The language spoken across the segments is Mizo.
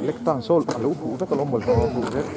Lek tan saw a lo huh vek alawm mawlh a huh vek.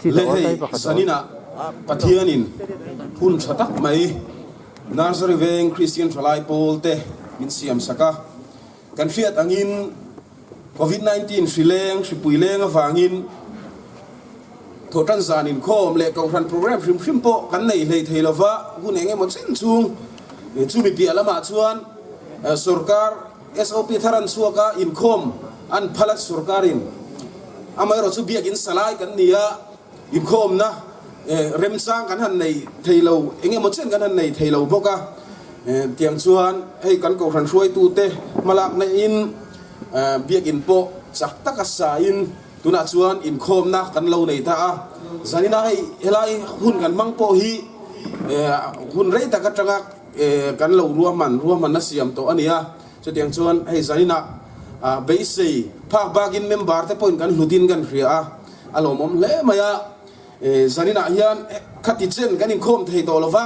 Le hei zaninah Pathianin hun tha tak mai Nursery Veng Kristian Thalai Pawl te min siam sak a. Kan hriat angin Covid 19 hri leng, hripui leng avangin thawhtan zan inkhawm leh kohhran program hrim hrim pawh kan nei hlei thei lova, hun eng emaw chen chung chumi piah lamah chuan sorkar SOP thar an chhuak a, inkhawm an phal a sorkarin amaherawhchu biakin salai kan ni a, inkhawmna remchang kan han nei thei lo, eng emaw chen kan han nei thei lo bawk a, tiang chuan hei kan kohhran hruaitute hmalakna in biakin pawh chak taka sain tunah chuan inkhawmna kan lo nei ta a, zanina hei helai hun kan hmang pawh hi hun rei tak atanga kan lo ruahman ruahmanna siam tawh a ni a, chutiang chuan hei zanina beisei phak bakin member te pawhin kan hlutin kan hria a. A lawmawm hle mai a, zaninah hian khati chen kan inkhawm thei tawh lova,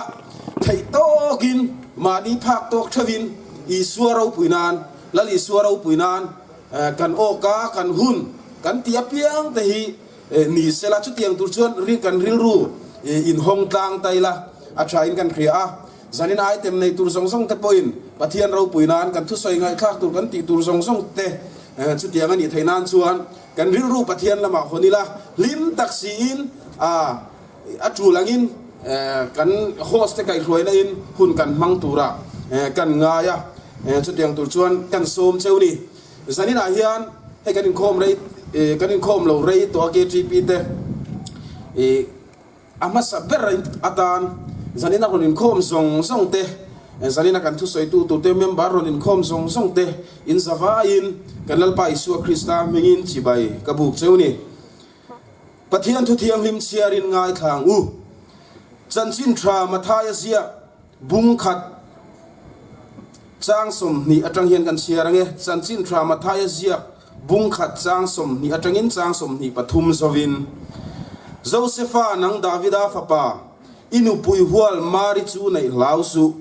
theih tawkin mahni phak tawk theuhin Isua ropui nan, Lal Isua ropui nan kan awka, kan hun kan ti apiang te hi ni sela, chutiang tur chuan kan rilru inhawng tlang ta ila a thain kan hria a. Zanin item nei tur zawng zawng te pawhin Pathian ropui nan kan thusawi ngaihthlak tur kan tih tur zawng zawng te chutiang a nih theih nan chuan Kan rilru Pathian lamah hawn ila, hlim tak siin a a tul angin kan host te kaihhruaina in hun kan hmang tura kan ngai a, chutiang tur chuan kan sawm cheu ni. Zaninah hian hei kan inkhawm rei kan inkhawm lo rei tawh a KTP te A hmasa ber atan zanina rawn inkhawm zawng zawng te, zanina kan thusawitu turte member rawn inkhawm zawng zawng te in zavaiin kan Lalpa Isua Krista hmingin chibai ka buk cheu ni. Pathian thu thianghlim chhiarin ngaithla ang u. Chanchin tha Mathaia ziak bung khat chang 20 atang hian kan chhiar ang e. Chanchin tha Mathaia ziak Bung khat chang 20 atangin chang 23 zovin, Josefa nang Davida fapa, i nupui hual Mari chu neih hlau suh.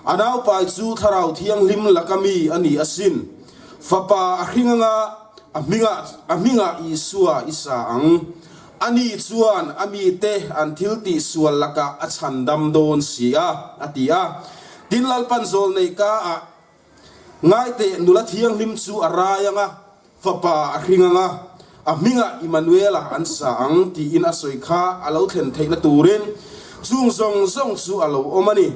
A naupai chu Thlarau Thianghlim laka mi a ni asin. Fapa a hring anga a hmingah a hmingah Isua i sa ang. Ani chuan a mite an thil tihsual lakah a chhandam dawn si a, a ti a. Tin, Lalpan zawlneih ka ah Ngaite nula thianghlim chu a rai ang a, fapa a hring ang a, a hmingah Immanuela an sa ang tiin a sawi kha a lo thlen theihna turin chung zawng zawng chu a lo awm a ni.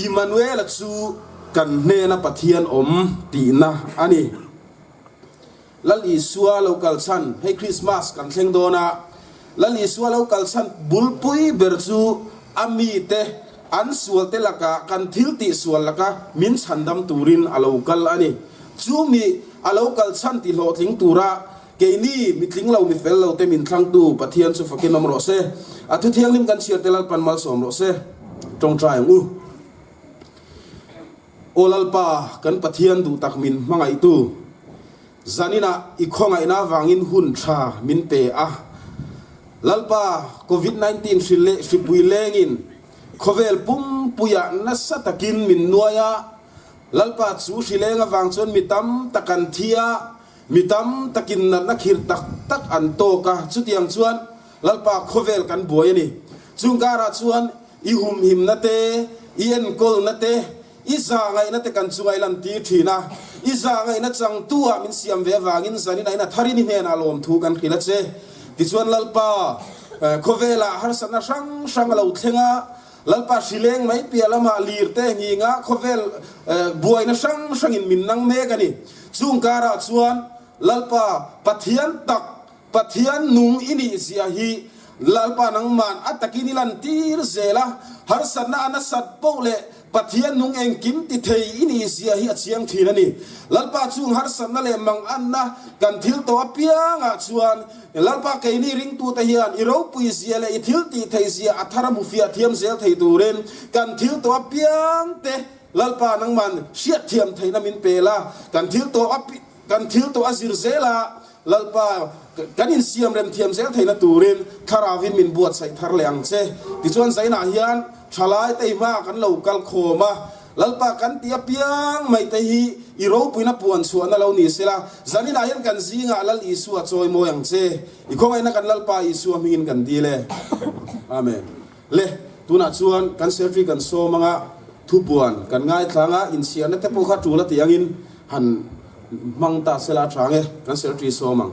Immanuela chu kan hnena Pathian awm tihna a ni. Lal Isua lo kal chhan, Hei Krismas kan thleng dawn a, Lal Isua lo kal chhan bulpui ber chu a mite an sualte laka kan thil tih sual laka min chhandam turin a lo kal a ni. Chu mi a lo kal chhan ti hlawhtling tura keini mi tling lo mi fel lo te min thlangtu Pathian chu fakin awm rawh se. A thu thianghlim kan chhiar te Lalpan malsawm rawh se. Tawngtai ang u. Aw Lalpa, kan Pathian duh tak min hmangaihtu, zaninah i khawngaihna avangin hun tha min pe a. Lalpa, Covid 19 hri leh hripui lengin khawvel pumpuiah nasa takin min nuai a. Lalpa, chu hri leng avang chuan mi tam tak an thi a, mi tam takin natna khir tak tak an tawk a. Chutiang chuan Lalpa, khawvel kan buai a ni. Chung karah chuan i humhimna te, i enkawlna te, I zahngaihna te kan chunga i lantir thin a, i zahngaihna changtu ah min siam ve avangin zanin ah in a tharin i hnenah lawmthu kan hrilh a che. Tichuan Lalpa, khawvelah harsatna hrang hrang a lo thleng a, Lalpa hrileng mai piah lamah lir te nghinga khawvel buaina hrang hrangin min nang mek a ni. Chung karah chuan Lalpa Pathian tak, Pathian nung i nih zia hi Lalpa nangman a takin i lantir zel a, harsatna a nasat poh leh Pathian nung engkim ti thei i nih zia hi a chiang thin a ni. Lalpa chung harsatna leh manganna kan thil tawh apiangah chuan Lalpa keini ringtute hian i ropui zia leh i thil tih theih zia a thar a hmu fiah thiam zel thei turin kan thil tawh apiangte Lalpa nangman hriatthiam theihna min pe la, kan thil tawh kan thil tawh a zir zel a, Lalpa kan insiam rem thiam zel theihna turin Thlarauvin min buatsaih thar leh ang che. Tichuan Zainah hian thalaite i hmaah kan lo kal khawm a, Lalpa kan ti apiang mai te hi i ropuina puan chhuahna lo ni sela, zaninah hian kan zingah Lal Isua chawimawi ang che. I khawngaihna kan Lalpa Isua hmingin kan dil e. Amen. Le, tunah chuan kan Secretary kan sawm anga thupuan kan ngaithla anga inchhiarna te pawh kha tul a tih angin han hmang ta sela a tha ang e, kan Secretary sawm ang.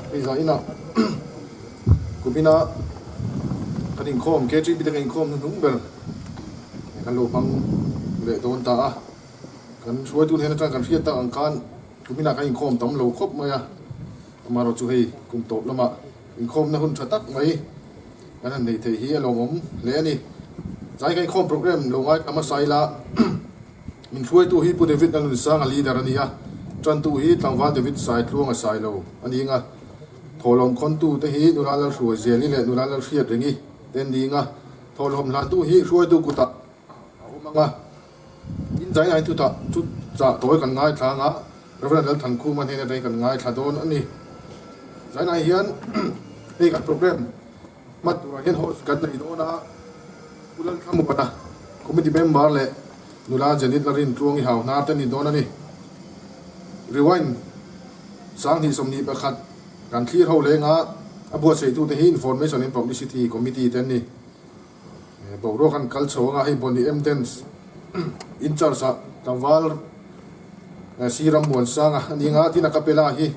Hei zah inah kumina kan inkhawm KTP te kan inkhawm hnuhnung ber kan lo hmang leh dawn ta a, kan hruaitu hnen atang kan hriat tak ang khan kumina kan inkhawm tam lo khawp mai a, amaherawh chu hei kum tawp lamah inkhawmna hun tha tak mai kan han nei thei hi a lawmawm hle a ni. Zai kan inkhawm programme lo ngai ta hmasa ila. Min hruaitu hi Pu David Lalnunsanga leader a ni a, tantu hi tlangval David Saitluanga Sailo a ni ing a, thawhlawm khawntu te hi nula Lalhruai Zeli leh nula Lalhriat Rengi te an ni ing a, thawhlawm hlantu hi hruaitu kutah a awm ang a, tin zainai thutah chu chah tawi kan ngaithla ang a, Rev. Lalthankhuma hnen atangin kan ngaithla dawn a ni. Zainai hian hei kan programme Hman turah hian host kan nei dawn a, Pu Lalthlamuana, Committee member leh nula Janet Lalrintluangi hau hnar te ni dawn a ni. Rewind 2021 kan thlir ho lenga a buatsaitute hi Information and Publicity Committee te an ni. Boruak an kal chho anga hei Bonny M Dance in charge ah tlangval Si Rammuansanga a ni anga, tin a capella hi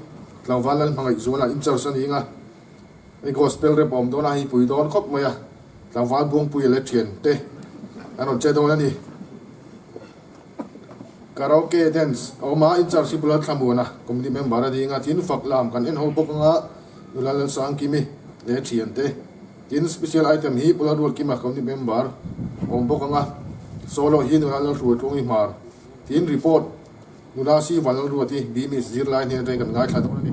tlangval Lalhmangaihzuala in charge a ni anga. Hei gospel rep a awm dawn a, hei pui dawn khawp mai a, tlangval Buangpuia leh thian te an rawn che dawn a ni. Karaoke dance a awm a, in charge hi Pu Lalthlamuana committee member a ni anga, tin fak lam kan en ho bawk anga Nula Lalsangkimi leh thian te, tin special item hi Pu Lalruatkima committee member a awm bawk anga, solo hi Nula Lalhruaitluangi Hmar, tin report Nula si Vanlalruati Bimis zirlai hnen atangin kan ngaithla dawn a ni.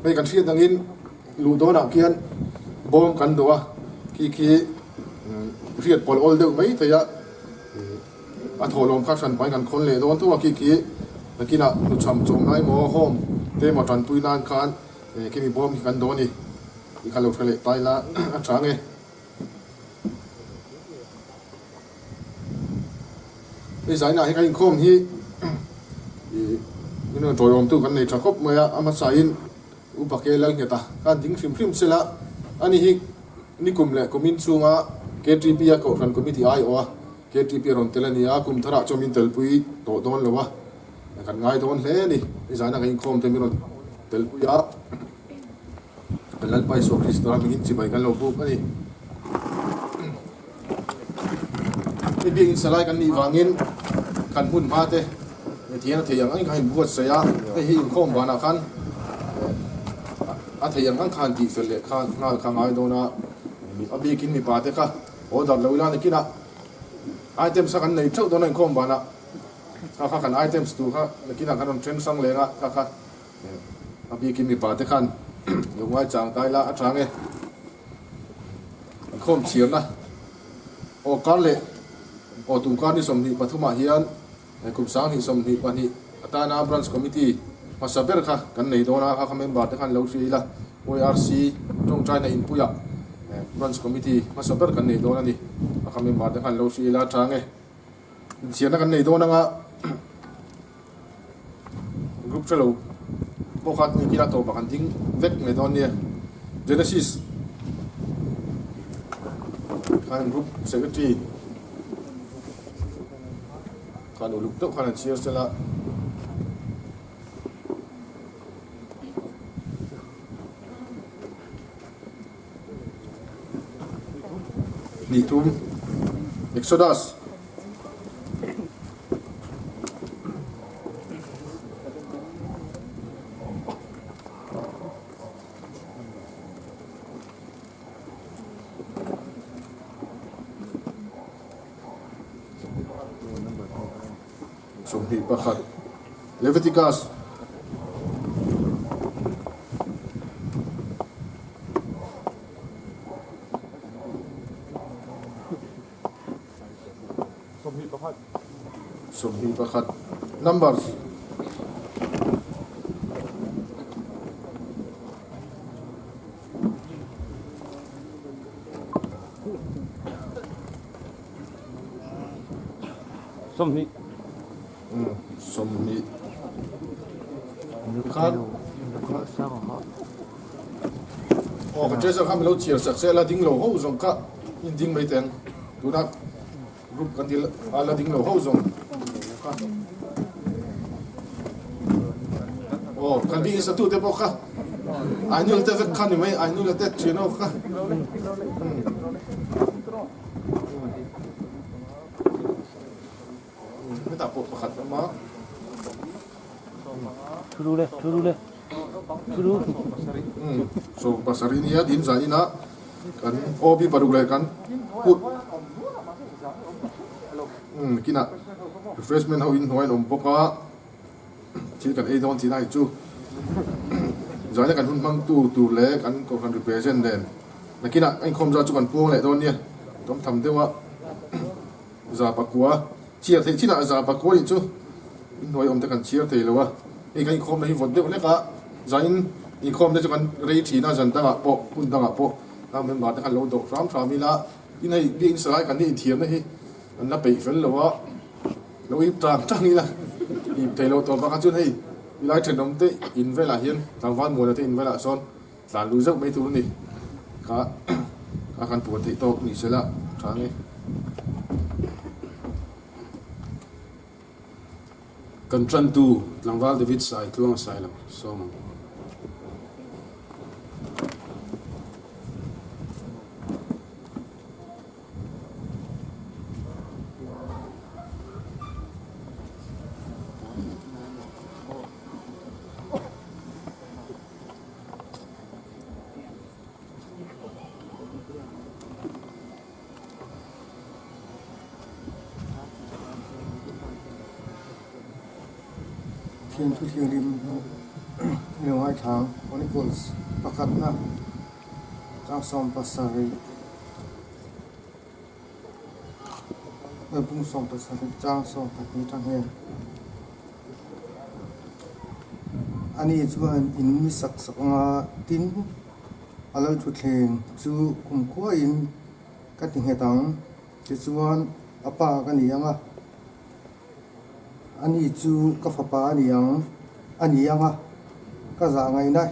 Hei kan hriat angin luh dawnah khian bawm kan duh a, khi khi hriat pawlh awl deuh mai thei a, a thawhlawm kha hran pahin kan khawn leh dawn tho a, khi khi nakinah hnuchham chawm lai maw home te emaw tanpui nan khan khimi bawm khi kan dawn a ni tih kha lo hre leh ta ila a tha ang e. Hei zainah hi kan inkhawm hi ih min rawn tawiawmtu kan nei tha khawp mai a, a hmasain Upa Ke Lalngheta khan ding hrim hrim sela ani hi nikum leh kumin chhunga KTP a Kohhran Committee aiawh a KTP a rawn tel a ni a, kum tharah chuan min telpui tawh dawn lo a, kan ngai dawn hle a ni. Hei zainah kan inkhawm te min rawn telpui a. Kan Lalpa Isua Krista hmingin chibai kan lo buk a ni. Hei biakinn salai kan nih vangin kan hmun hma te thian a thei ang ang kha in buatsaih a, hei hi inkhawm vanah khan a thei ang ang khan tih fel leh kha nghal kha ngai dawn a, a bikin mipa te kha order lo ila nakinah items kha kan nei theuh dawn a inkhawm vanah kha kha kan items tur kha nakinah kan rawn then hrang leng a kha kha. A bikin mipa te khan lo ngaichang ta ila a tha nge? An khawm chhiarna aw kar leh aw tum kar ni 23 ah hian kum 2022 atana Branch Committee hmasa ber kha kan nei dawn a, kha kha member te khan lo hria ila ORC tawngtaina inpuiah Branch Committee hmasa ber kan nei dawn a ni. kha member te khan lo hrilh ila tha nge inchhiarna kan nei dawn anga group hrelo pawh kha engtin a tawpah kan ding vek mai dawn nia Genesis khan group secretary khan uluk deuh khan an chhiar sela. Hnih thum Exodus 21 Leviticus. 21 Numbers. 20. 20 khan aw ka treasure kha milo chhiar sak se la ding lo ho zawng kha in ding mai teng tuna group kan dil a la ding lo ho zawng kha aw kan bik in satu te pawh kha ainul te vek kha ni mai ainul te thian ho kha. Hetah pawh pakhat a awm a. Thuru le, thuru le, thuru. So pasarih nia din zah ina kan OB paruk leh kan put kinah refreshment ho in hnuai an awm bawk a thil kan ei dawn tih lai chu zaina kan hun hmang tu tur leh kan kohhran represent nen nakinah a inkhawm zat chu kan puang leh dawn nia tawm tham deuh a. Za pakua chhiar theih chinah za pakua nih chu inhnuai awm te kan chhiar thei lo a, hei kan inkhawmna hi vawt deuh hlek a, zanin inkhawmna chu kan rei thin a, zan dangah pawh hmun dangah pawh a member te khan lo dawh hram hram ila, tin hei biakinn salai kan nih inthiamna hi an la peih fel lo a, lo ip tang tang ila ip thei lo tawh bakah chuan hei tilai thenawm te in velah hian tlangval muana te in velah sawn Tlan luh zeuh mai tur a ni. Kha kha kan puan theih tawk ni sela tha nge. Kan tantu tlangval David Sai tluang a sai lo sawm ang. Thian thuthianghlim i lo ngaithlang Chronicles pakhatna chang 17 Pung 17 chang 12 atang hian. Ani chuan in mi sak sak anga tin a lo thutthleng chu kumkhuain ka ti nghet ang. Tichuan a pa ka ni ang a, ani chu ka fapa a ni ang a ni ang a, ka zah ngaihna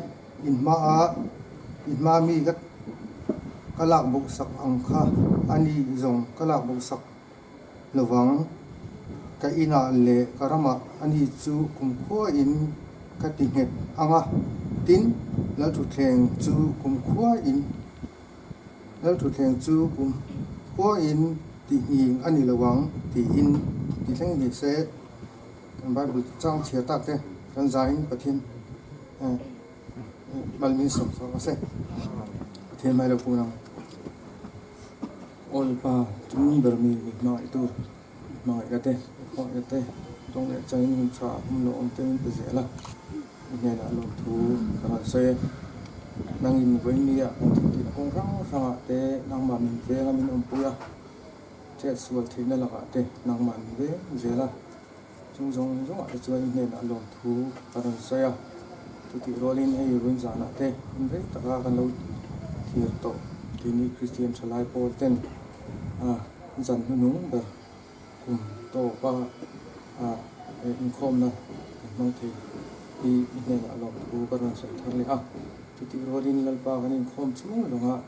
in hmaah in hmaa mi ka ka lak bawk sak ang kha ani zawng ka lak bawk sak lovang. Ka inah leh ka ramah ani chu kumkhuain ka ti nghet ang a, tin, Lalthutthleng chu kumkhuain Lalthutthleng chu kumkhuain ti nghing a ni lo ang tiin ti thleng ni se kan Bible chang chhiar tak te kan zain Pathian malmin sawm sawm a se Pathian mai lo kun ang. Awlpa chung ber mi mi hmangaih tu, mi hmangaih te, mi khawngaih te, dawng leh chain hun tha hmun lo awm te min pe zel a, i hnenah lawmthu ka rawn sawi e. Nangin vawinia kan thiltihna kawng hrang hrangah te nangmah min veng a min awmpui a, chet sual theihna lakah te nangmah min veng zel a. Chung zawng zawngah te chuan i hnenah lawmthu ka rawn sawi a, chutih rualin hei vawiin zanah te hun rei taka kan lo thlir tawh keini Kristian thalai pawl ten a. zan hnuhnung ber kum tawpa inkhawmna kan hmang thei hi i hnenah lawmthu ka rawn sawi thar leh a. Chutih rualin Lalpa kan inkhawm chhung zawngah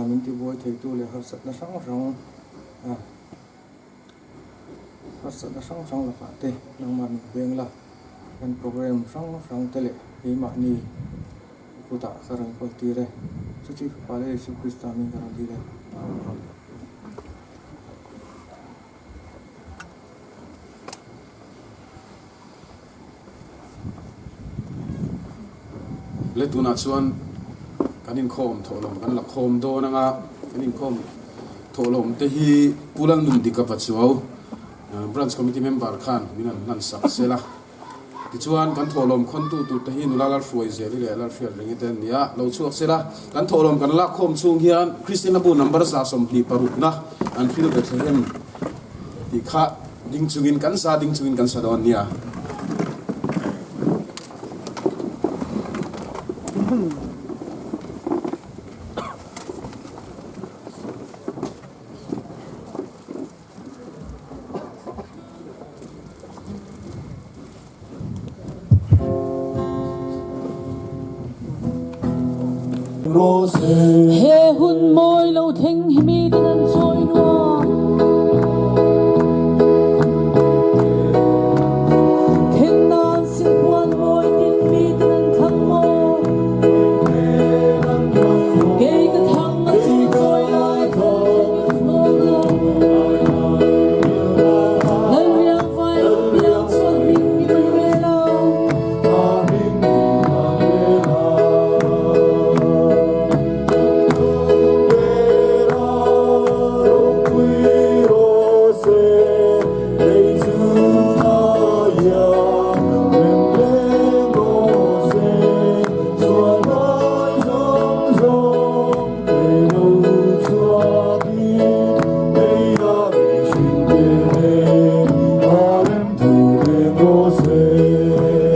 min tibuai theitu leh harsatna hrang hrang harsatna hrang hrang lakah te nangmah min veng la, kan program hrang hrang te leh keimahni i kutah ka rawn kawl tir e. Chuti Fapa leh Isu Krista min ka rawn dil e. Amen. Le tunah chuan kan inkhawm thawhlawm kan la khawm dawn anga kan inkhawm thawhlawm te hi Pu Lalnundika Pachuau Branch Committee member khan min han hlan sak sel a. Tichuan kan thawhlawm khawntu tur te hi nula Lalhruaizeli leh Lalhriatrengi te an ni a, lo chhuak sel a. Kan thawhlawm kan lak khawm chhung hian Kristian bu number 26 na an hril Bethlehem tih kha Ding chungin kan sa, ding chungin kan sa dawn nia. He hun mawi lo thleng hi mi ten an chawi nuam. Then nan silpuan mawi tin mi ten an thlang maw. Kei ka thang a chu chawi lai thawk in hmawng lo. Lalriang vai lo piang chuan hming Immanuela.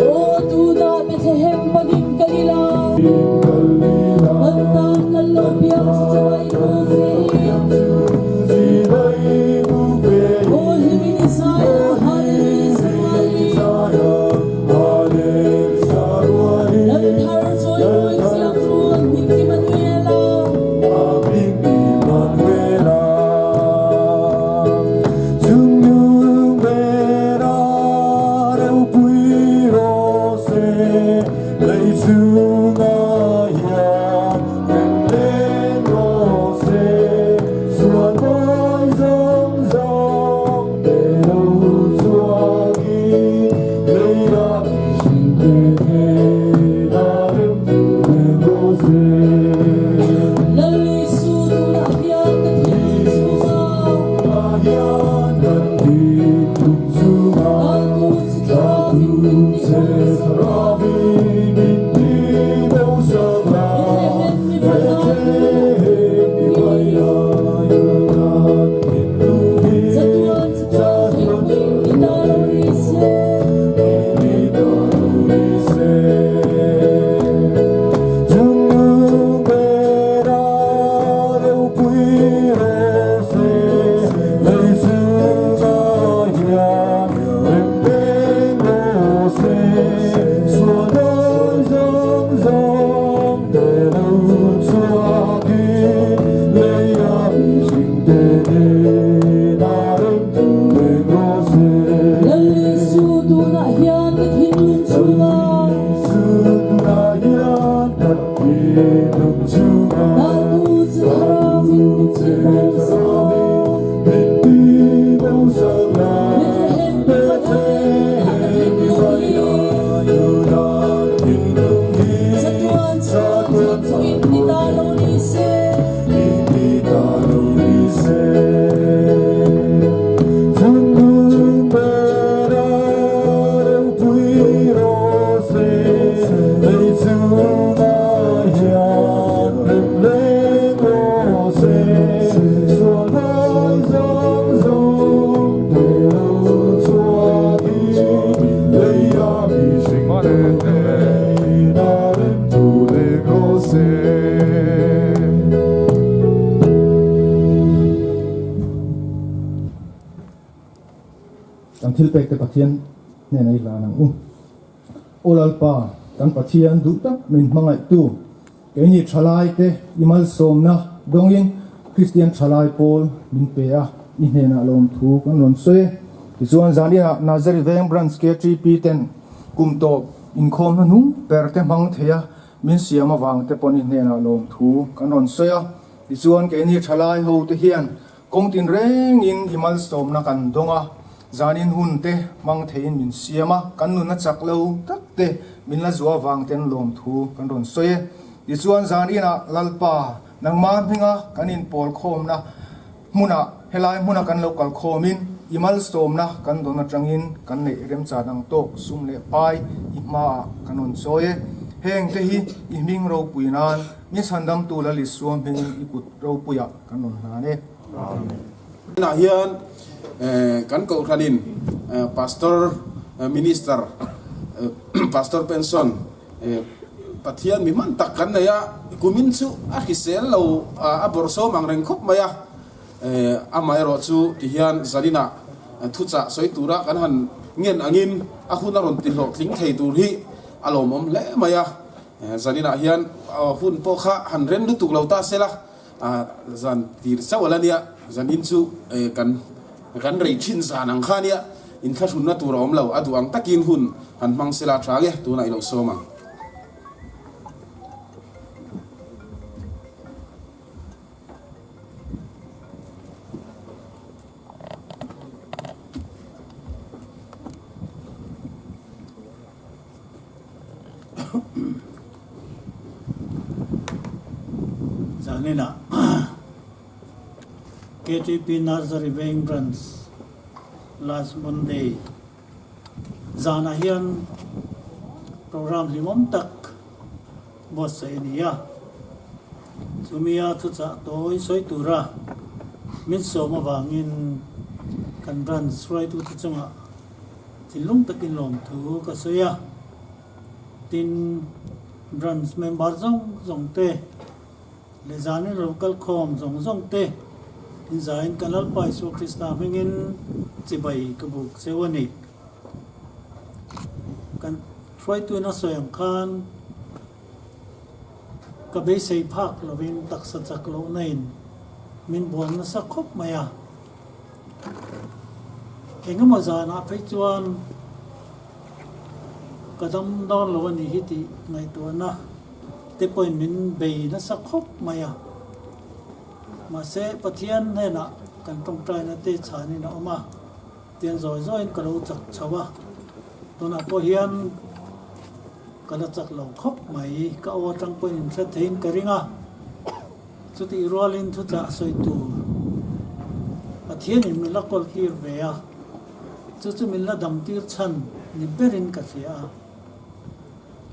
Aw tunah Bethlehem panin Galila. Kan tan lal lo piang chu chawai bu vein. Aw hlimin Isaiah Hallelujah Saruali. Lal thar chawi mawi chiang rual hming Immanuela. Lal Isu tunah hian ka thinlung chungah Tatu che thlavin min ti Bethlehem mi vai lai Chatuan chatuan thingpui ni ta lo ni se. Kan thilpek te Pathian hnenah i hlan ang u. Aw Lalpa, kan Pathian duh tak min hmangaihtu, keini thalai te i malsawmna dawngin Kristian thalai pawl min pe a, i hnenah lawmthu kan rawn sawi e. Tichuan zaninah Nazari Veng Branch KTP ten kum tawp inkhawmna hnung ber te hmang thei a, min siam avang te pawn i hnenah lawmthu kan rawn sawi a. Tichuan keini thalai ho te hian Kawng tinrengin i malsawmna kan dawng a, zanin hun te hmang theiin min siam a, kan nunna chak lo tak te min la zuah avang ten lawmthu kan rawn sawi e. Tichuan zaninah Lalpa, nangmah hminga kan inpawl khawmna hmunah, helai hmuna kan lo kal khawmin i malsawmna kan dawn atangin kan neih remchan ang tawk sum leh pai i hmaah kan rawn chawi e. Heng te hi i hming ropui nan min chhandamtu Lal Isua hmingin i kut ropuiah Kan rawn hlan e. Amen. Tunah hian kan kohhranin Pastor Minister Pastor Pension Pathian mi hman tak kan nei a, kumin chu a hrisel lo a bawrhsawm ang reng khawp mai a, amaherawh chu tihian zaninah thuchah sawi tura kan han ngen angin a hun a rawn tihlawhtling thei tur hi a lawmawm hle mai a, zaninah hian hun pawh kha han rem lutuk lo ta sela. A zan tir chauh a la nia, zanin chu kan kan rei thin zan ang kha nia, inthlahrunna tur a awm lo, a duh ang takin hun han hmang sela tha nge, tunah i lo sawm ang. Zaninah KTP Nursery Veng Branch last Monday zanah hian program hlimawm tak buatsaih a ni a. Chumia thuchah tawi sawi tura min sawm avangin kan branch hruaitute chungah Thinlung takin lawmthu ka sawi a, tin branch member zawng zawng te leh zanin lo kal khawm zawng zawng te inzaiin kan Lalpa Isua Krista hmingin chibai ka buk cheu a ni. Kan hruaituin a sawi ang khan ka beisei phak lovin taksa chak lohna in min bual nasa khawp mai a. Engemaw zanah phei chuan ka dam dawn lo a nih hi tih ngaihtuahna te pawhin min bei nasa khawp mai a. Mahse, Pathian hnenah kan tawngtaina te chhanin a awm a, tian zawi zawiin ka lo chak chho a. Tunah pawh hian ka la chak lo khawp mai, ka aw atang pawhin in hre theiin ka ring a. Chutih rualin thuchah sawi tur Pathianin min la kawl tir ve a, chu chu min la dam tir chhan ni berin ka hria a,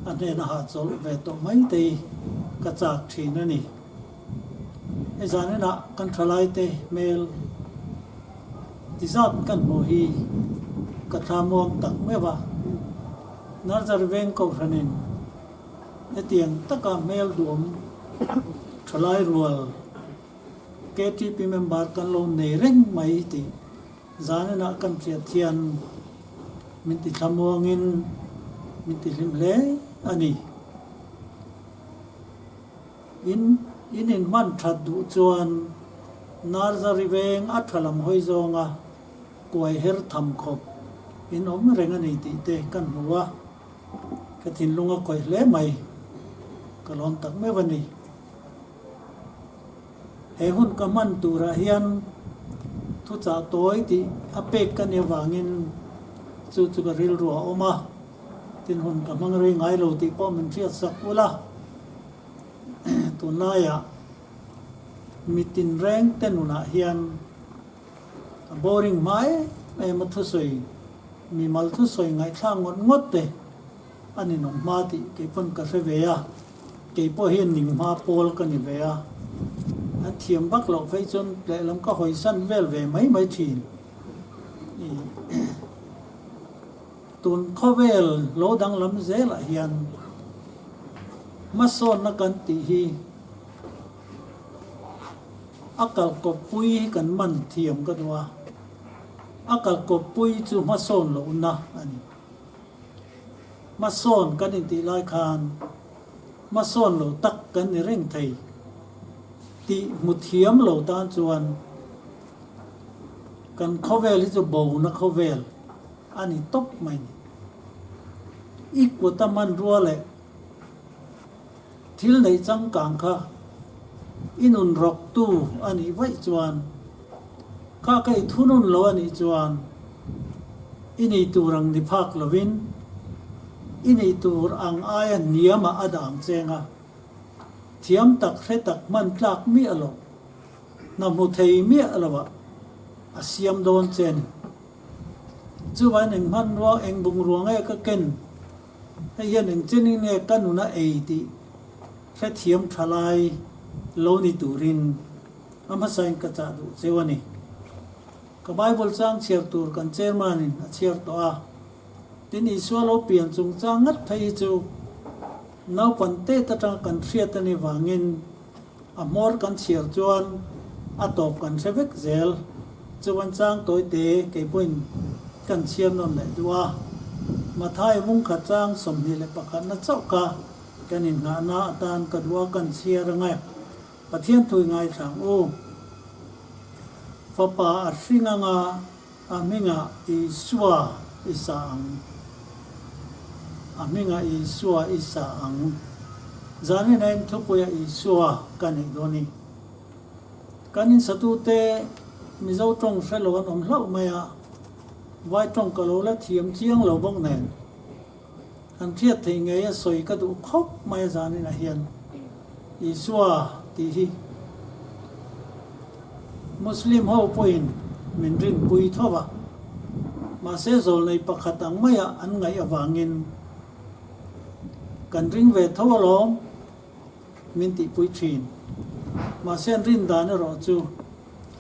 a hnena hahchawlh ve tawh mai te hi ka chak thin a ni. Hei zaninah kan thalaite hmel ti zat kan hmuh hi ka thla muang tak meuh a, Nazar Veng Kohhranin Hetiang taka hmel duam thalai rual KTP member kan lo nei reng mai tih zaninah kan hriat hian min ti thlamuangin min ti hlim hle a ni. In in inhman that duh chuan Narzary veng a tha lam hawi zawnga kuai her tham khawp in awm reng a ni tih te kan hmu a. Ka thinlung a khawih hle mai, ka lawm tak meuh a ni. He hun ka hman turah hian thuchah tawi tih a pek ka nih avangin chu chu ka rilru a awm a, tin hun ka hmang rei ngai lo tih pawh min hriat sak ul a. Tunlaiah mi tinreng te nunah hian a boring hma em em a thusawi Mimal thusawi ngaihthlak ngawt ngawt te a ninawm hma tih kei pawn ka hre ve a, kei pawh hian ning hma pawl ka ni ve a, an thiam vak loh phei chuan lehlam ka hawisan vel ve mai mai thin. Tun khawvel lo danglam zelah hian hmasawnna kan tih hi a kalkawppui hi kan man thiam ka duh a. A kalkawppui chu hmasawn lohna a ni. Hmasawn kan intih lai khan hmasawn lo tak kan ni reng thei tih hmu thiam lo tan chuan kan khawvel hi chu bona khawvel a ni tawp mai ni. I kuta hmanrua leh thil neih changkang kha i nun rawktu a nih vaih chuan kha ka i thunun lo a nih chuan i nei tur ang ni phak lovin i nei tur ang aia hniamah a dah ang cheng a, thiam tak hre tak hman tlak miah lo, hna hmu thei miah lovah a siam dawn che a ni. Chuvain eng hmanrua eng bungrua nge ka ken? Hei hian eng chenin nge ka nuna ei tih hrethiam tha lai lo ni turin a hmasain ka chah duh cheu a ni. Ka Bible chang chhiar tur kan chairman-in a chhiar tawh a, tin Isua lo pian chungchang ngat phei hi chu naupan tet atanga kan hriat a nih vangin a hmawr kan chhiar chuan a tawp kan hre vek zel. Chuan chang tawite kei pawhin kan chhiar nawn leh duh a. Mathai vungkhat chang 21 na chauh kha kan inngahna atan ka duh a kan chhiar ang e. Pathian thui ngaithla ang u. Fapa a hring anga a hmingah Isua i sa ang. A hmingah Isua i sa ang. Zanin ain thupuia Isua ka neih dawn i. Kan insatute Mizo tawng hre lo an awm hlauh mai a, Vai tawng ka lo la thiam chiang lo bawk nen. An hriat theih ngei a sawi ka duh khawp mai a zaninah hian Isua tih hi Muslim ho pawhin min rinpui tho va, mahse zawlnei pakhat ang maia an ngaih avangin kan ring ve tho alawm min tihpui thin. Mahse an rin dan erawh chu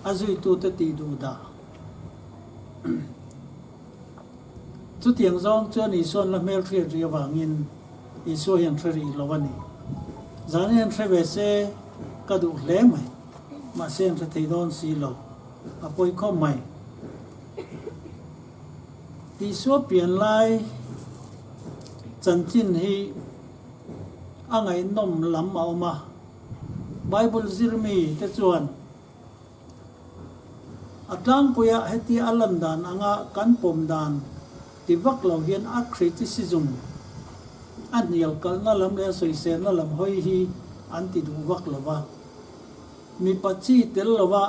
a zuitute tih duh dah. Chutiang zawng chuan Isua'n la hmelhriat rih avangin Isua hian hre rih lo a ni. Zan hian hre ve se ka duh hle mai, mahse an hre thei dawn si lo, a pawi khawp mai. Isua pian lai chanchin hi a ngaihnawm lam a awm a, Bible zirmi te chuan, A tlangpuiah hetia a lan dan anga kan pawm dan ti vak lo hian a criticism, a hnial kalhna lam leh a sawiselna lam hawi hi an ti duh vak lo va. Mipa chi tel lova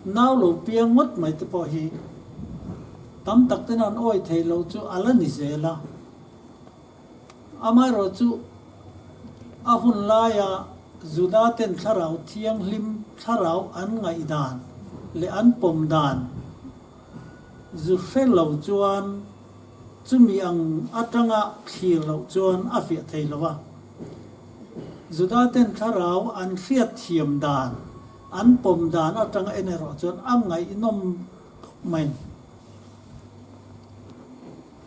nau lo piang ngawt mai te pawh hi tam tak ten an awi thei lo chu a la ni zel a. Amaherawhchu, a hun laia Juda-ten thlarau thianghlim thlarau an ngaihdan leh an pawm dan zu hre lo chuan chumi ang atanga thlir loh chuan a fiah thei lo a. Juda-ten thlarau an hriatthiam dan, an pawm dan atanga en erawh chuan a ngaihnawm khawp mai.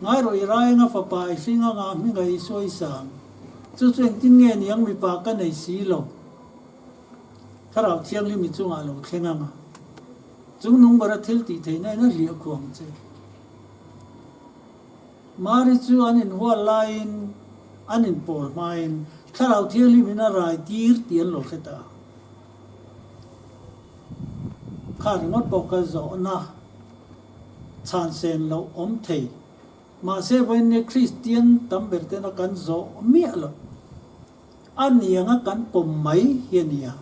Ngai rawh i Raenga fapa i hring anga hminga i sawi sang. Chu chu engtin nge niang mipa ka nei si lo. Thlarau Thianghlim i chungah lo thleng anga. Chung nung bara thil tih theihna in a hliah khuang che. Mari chu an inhual laiin an inpawl hmain Thlarau Thianghlim in a rai tir tih an lo hre ta. Kha ringawt pawh ka zawhna. Chhan sen loh awm thei. Mahse vawiin Kristian tam ber tena kan zawh miah loh a nianga kan pawm mai hi a nia.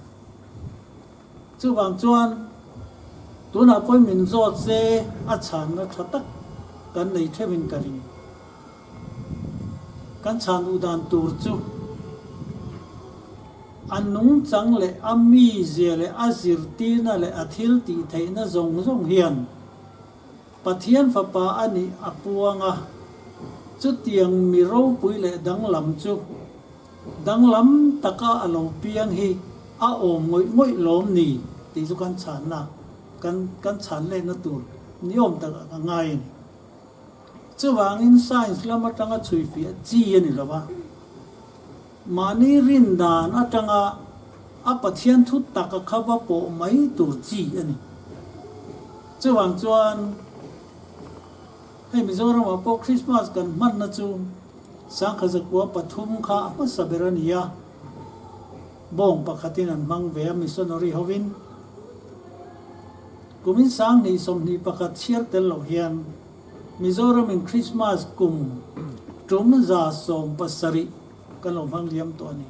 Chuvang chuan tunah pawhin min zawt se a chhanna tha tak kan nei theuhin ka ring. Kan chhan duh dan tur chu a nungchang leh a mizia leh a zirtirna leh a thil tih theihna zawng zawng hian Pathian Fapa a nih a puang a, chutiang mi ropui leh danglam chu danglam taka a lo piang hi a awm ngawih ngawih lawm ni tih chu kan chhanna kan kan chhan lehna tur niawm takah ka ngai a ni. Chuvangin science lam atanga chhuifiah chi a ni lo va, mahni rin dan atanga a Pathian thu taka kha va pawh mai tur chi a ni. Chuvang chuan hei Mizoramah pawh Krismas kan hmanna chu 1903 kha a hmasa ber a ni a, bawng pakhatin an hmang ve a missionary hovin. Kumin 2021 chhiar tel loh hian Mizoramin Krismas kum tum 170 kan lo hmang liam tawh a ni.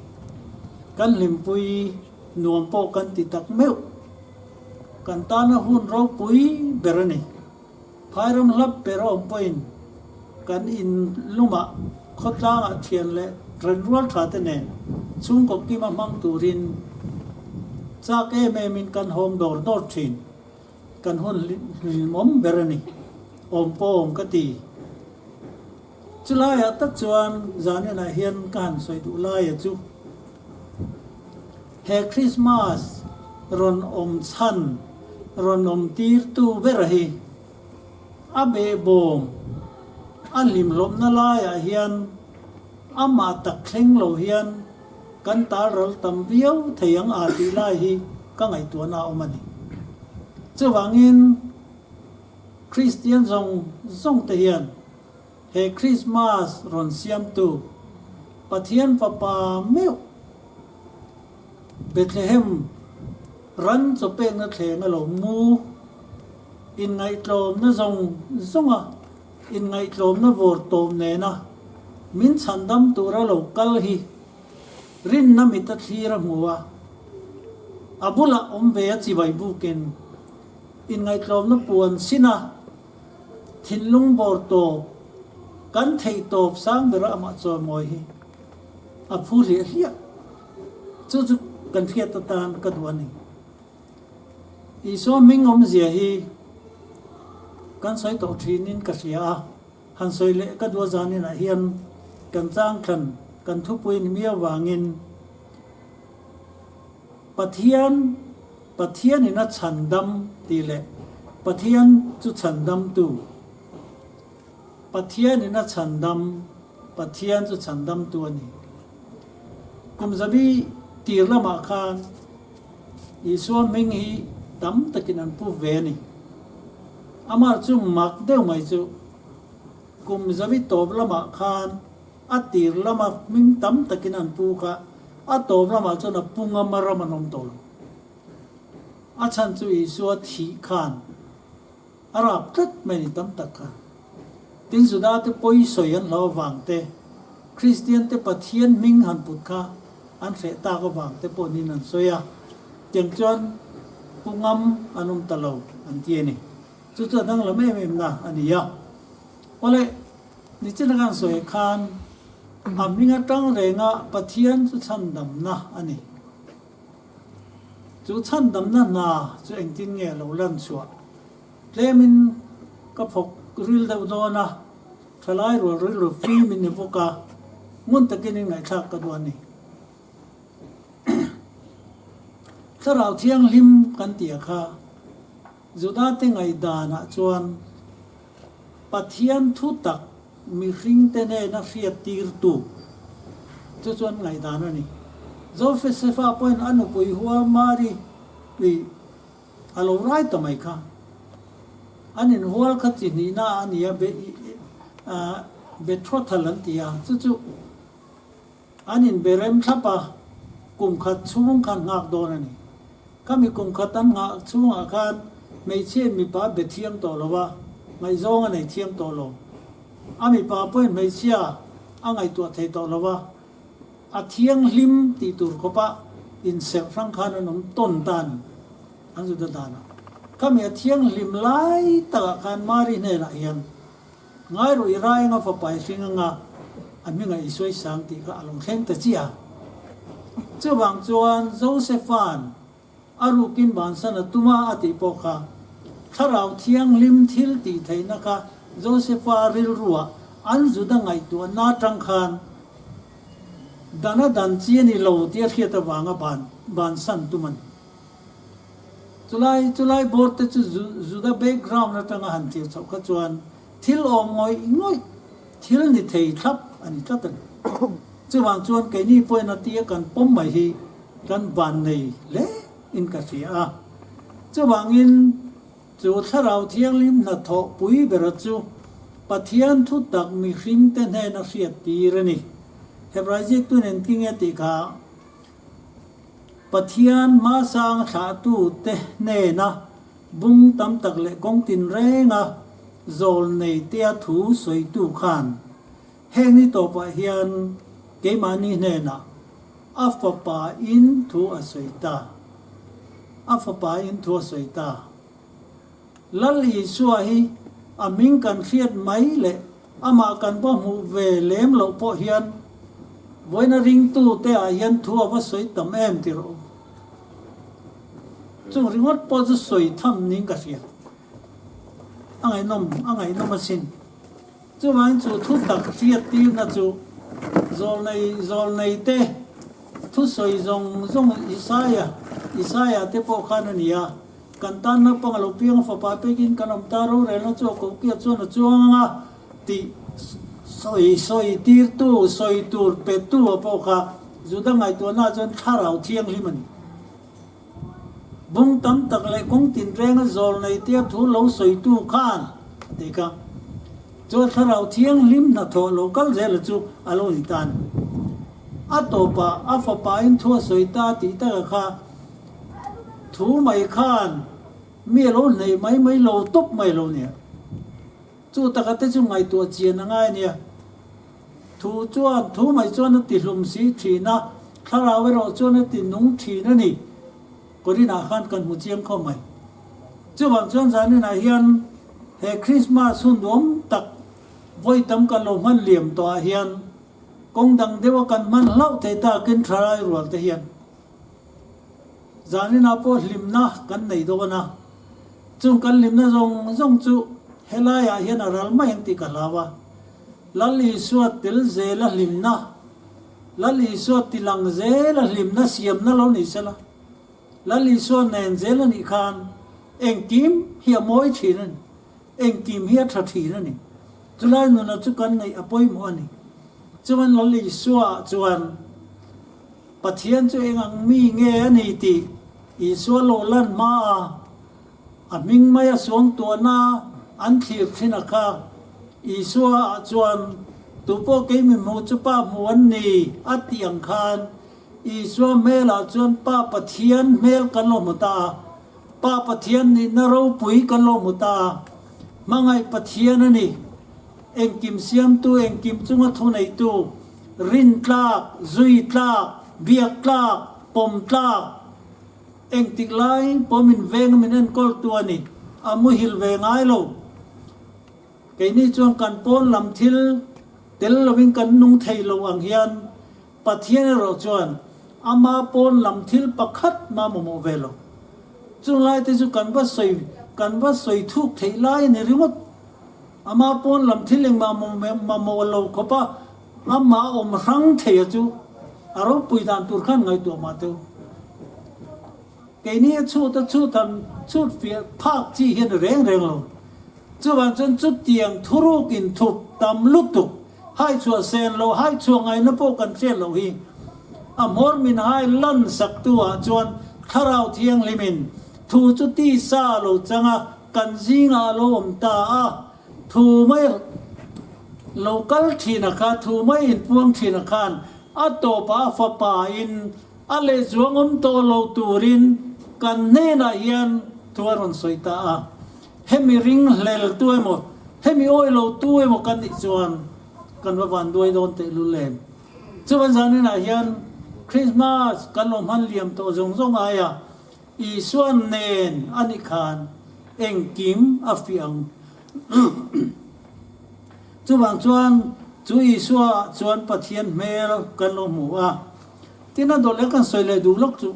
Kan hlimpui nuam pawh kan ti tak meuh. Kan tana hun ropui ber a ni. Phairam hlap ber a awm pawhin kan in lumah khawtlangah thian leh renrual tha te nen chhungkaw kima hmang turin chak em emin kan hawng dawr dawr thin. Kan hun hlimawm ber a ni. Awm pawh awm ka ti. Chulaiah tak chuan zaninah hian ka han sawi duh laia chu he Krismas rawn awm chhan, rawn awm tirtu ber hi a behbawm, a hlimhlawmna laiah hian amah tak thleng lo hian kan tal ral tam viau thei ang a tih lai hi ka ngaihtuahna a awm a ni. Chuvangin. Kristian zawng zawng te hian he Krismas rawn siamtu Pathian Fapa meuh Bethlehem ran chaw pekna thleng a lo mu inngaihtlawmna zawng zawnga inngaihtlawmna vawr tawp nena min chhandam tura lo kal hi rinna mit a thlir a hmu a, a bulah awm ve a chibai bukin Inngaihtlawmna puan sina thinlung bawr tawp kan theih tawp sang bera amah chawimawi hi a phu hliah hliah. Chu chu kan hriat atan ka duh a ni. Isua hming awmzia hi kan sawi tawh thinin ka hria a, han sawi leh ka duh a zaninah hian kan changthlan kan thupui ni miau vangin Pathian Pathianin a chhandam tih leh Pathian chu chhandamtu, Pathianin a chhandam, Pathian chu chhandamtu a ni. Kum zabi tir lamah khan Isua hming hi tam takin an pu ve a ni. Amah chu mak deuh mai chu kum zabi tawp lamah khan a tir lama hming tam takin an pu kha a tawp lamah chuan a pu ngam a ram an awm tawh lo. A chhan chu Isua thih khan a rap tlat mai ni tam tak kha. Tin Juda te pawi sawi an hlau avang te, Kristian te Pathian hming han put kha an hreh tak avang te pawh niin an sawi a, tiang chuan pu ngam an awm ta lo an ti a ni. Chu chu a danglam em em na a ni a. Awle, nichin a kan sawi khan a hming atang renga Pathian chu chhandamna a ni. Chu chhandamna hna chu engtin nge lo lan chhuah? Tlemin ka phawk ril deuh dawn a, thalai rual rilru fim in ni bawk a, ngun takin in ngaihthlak ka duh a ni. Thlarau Thianghlim kan tih a kha Judate ngaihdanah chuan Pathian thu tak mihringte nena hriat tirtu chu chuan ngaihdan a ni. Josefa pawhin a nupui hual Mari tih a lo rai ta mai kha. An inhual kha chi hnihna a ni a, betrothal an ti a, chu chu an inbe rem thlap a, kum khat chhung khan nghak dawn a ni. Khami kum khat an nghah chhungah khan hmeichhiain mipa a be thiang tawh lo a, ngaihzawng a nei thiang tawh lo. A mipa pawhin hmeichhia a ngaihtuah thei tawh lo a, a thianghlim tih tur khawpa inserh hrang khan an awm tawn ta a ni, an zut a danah. Khami a thianghlim lai takah khan Mari hnenah hian, Ngai rawh i rai anga fapa i hring anga a hmingah i sawi sang tih kha a lo thleng ta chiah a. Chuvang chuan Josepha'n a rukin bansan a tum a a tih pawh kha Thlarau Thianghlim thil tih theihna kha Josepha rilruah an Juda ngaihtuahna atang khan dana dan chi a ni lo tih a hriat avanga bansan tum a ni. Chulai chulai board te chu Juda background atanga han thlir chhoh kha chuan thil awm ngawih ngawih, thil ni thei thlap a ni tlat a ni. Chuvang chuan keini pawhin a tia kan pawm mai hi kan van nei hle in ka hria a. Chuvangin. Chu Thlarau Thianghlim hnathawh pui bera chu Pathian thu tak mihringte hnena hriat tir a ni. Hebrai ziaktu nen ti nge tih kha Pathian hmasang thlahtute hnena bung tam tak leh kawng tinrenga zawl nei tea thu sawitu khan heng ni tawpah hian keimahni hnenah a fapa in thu a sawi ta. A fapa in thu a sawi ta. Lal Isua hi a hming kan hriat mai leh amah kan va hmuh ve lem loh pawh hian vawiina ringtu te ah hian thu a va sawi tam em ti rawh u. Chung ringawt pawh chu sawi tham niin ka hria. A ngaihnawm, a ngaihnawm asin. Chuvangin chu thu tak hriat tirna chu zawlnei zawlnei te thusawi zawng zawng Isaia, Isaia te pawh khan a ni a. Kan tan naupang a lo piang a, fapa pekin kan awm ta, rorelna chu a kohpiah chuan a chuang ang a tih sawi sawi tirtu, sawi tur petu a pawh kha Juda ngaihtuahnaah chuan thlarau thianghlim a ni. Bung tam tak leh kawng tinrenga zawl nei tia thu lo sawitu khan a tih kha. Chuan thlarau thianghlim hnathawh lo kal zela chu a lo ni ta a ni. A tawpah a fapain thu a sawi ta tih taka kha Thu mai khan mi a lo hneih mai mai lo tawp mai lo nia. Chu taka te chu ngaihtuah chian a ngai nia. Thu chuan thu mai chuan a ti hlum si thin a, thlarau erawh chuan a ti nung thin a ni. Korinah khan kan hmu chiang khawp mai. Chuvang chuan zaninah hian he Krismas hun nuam tak vawi tam kan lo hman liam tawhah hian kawng dang deuha kan hman hlauh thei takin thalai rual te hian Zaninah pawh hlimna kan nei dawn a, chung kan hlimna zawng zawng chu helaiah hian a ral mai ang tih ka hlau a. Lal Isua tel zela hlimna, Lal Isua tilang zela hlimna siamna lo ni sela, Lal Isua nen zel a nih khan engkim hi a mawi thin a ni, engkim hi a tha thin a ni. Chulai nuna chu kan neih a pawimawh a ni. Chuan Lal Isua chuan. Pathian chu eng ang mi nge a ni tih Isua lo lan hma a, a hming mai a suangtuahna an thlir thin a kha. Isua ah chuan, Tupawh kei mi hmuh chu Pa hmu an ni, a tih ang khan, Isua hmel ah chuan Pa Pathian hmel kan lo hmu ta a, Pa Pathian nihna ropui kan lo hmu ta a, hmangaih Pathian a ni. Engkim siamtu, engkim chunga thuneitu, rin tlak, zui tlak, biak tlak, pawm tlak, engtik lai pawh min veng a min enkawl tu a ni, a muhil ve ngai lo. Keini chuan kan pawn lam thil tel lovin kan nung thei lo ang hian Pathian erawh chuan ama pawn lam thil pakhat mah mamawh ve lo. Chung lai te chu kan va sawi kan va sawi thuk theih lai a ni ringawt. Amah pawn lam thil engmah mamawh lo khawp a, amah awm hrang thei a chu a ropui dan tur khan ngaihtuah mah teu. Keini a chhut a chhut han chhut fiah phak chi hian a reng reng lo. Chuvang chuan chutiang thuruk inthup tam lutuk hai chhuah sen lo hai chhuah ngaihna pawh kan hriat loh hi. A hmawr min hai lan sak tu ah chuan Thlarau Thianghlimin thu chu tisa a lo chang a, Kan zingah a lo awm ta a, thu mai lo kal thin a kha, thu mai inpuang thin a khan a tawpah a fapa in a lehzuang awm tawh lo turin kan hnenah hian thu a rawn sawi ta a. Hemi ringhlel tu emaw, hemi awi lo tu emaw kan nih chuan kan va van duai dawn tehlul em. Chuan zaninah hian Christmas kan lo hman liam tawh zawng zawng aia Isua nen a nih khan engkim a fiah ang. Chuvang chuan chu Isua chuan Pathian hmel kan lo hmu a. Tin a dawlh e kan sawi leh duh lawk chu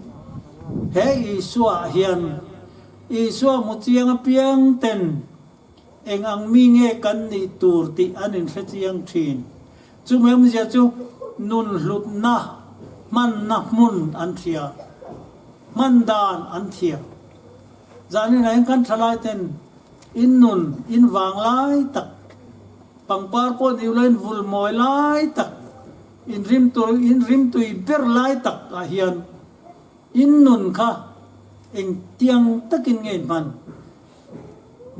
he Isua ah hian Isua hmu chiang apiang ten eng ang mi nge kan nih tur tih an inhre chiang thin. Chumi awmzia chu nun hlutna hmanna hmun an hria, hman dan an thiam. Zanin ah hian kan thalai ten in nun in vang lai tak, pangpar pawh ni ula in vul mawi lai tak, in rim tur in rimtui ber lai tak ah hian in nun kha engtiang takin nge in hman?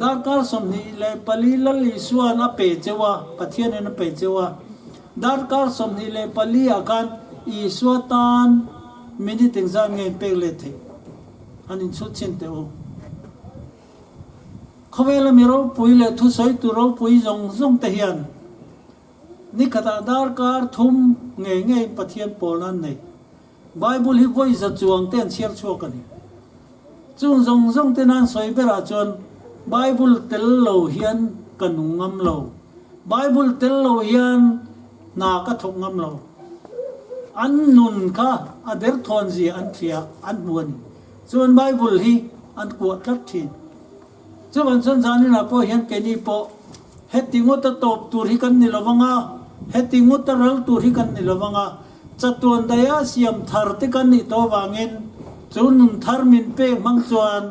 Darkar 24 Lal Isua'n a pe cheu a, Pathianin a pe cheu a. Darkar 24 ah khan Isua tan minute engzat nge in pek let theih? Han inchhut chhin teh u. Khawvela mi ropui leh thusawitu ropui zawng zawng te hian nikhatah darkar thum ngei ngeiin Pathian pawlna an nei. Bible hi vawi za chuang te an chhiar chhuak a ni. Chung zawng zawng te nan sawi berah chuan Bible tel lo hian ka nung ngam lo. Bible tel lo hian hna ka thawk ngam lo. An nun kha a derthawn zia an hria, an hmu a ni. Chuan Bible hi an kuah tlat thin. Chuvang chuan zaninah pawh hian keini pawh heti ngawta tawp tur hi kan ni lo vang a, heti ngawta ral tur hi kan ni lo vang a, chatuan daia siam thar te kan nih tawh avangin chu nun thar min pek hmang chuan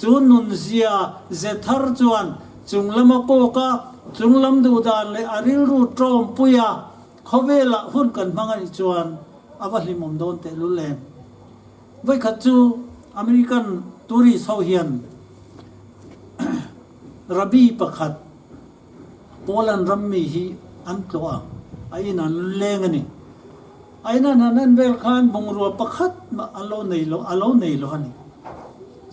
chu nun zia ze thar chuan chung lama kawk a, chung lam duhdan leh a rilru tawmpui a, khawvelah hun kan hmang a nih chuan a va hlimawm dawn tehlul em. Vawikhat chu American tourist ho hian Rabbi pakhat Poland ram mi hi an tlawh a, a in an leng a ni. A in an han en vel khan bungrua pakhat mah a lo nei lo, a lo nei lo a ni.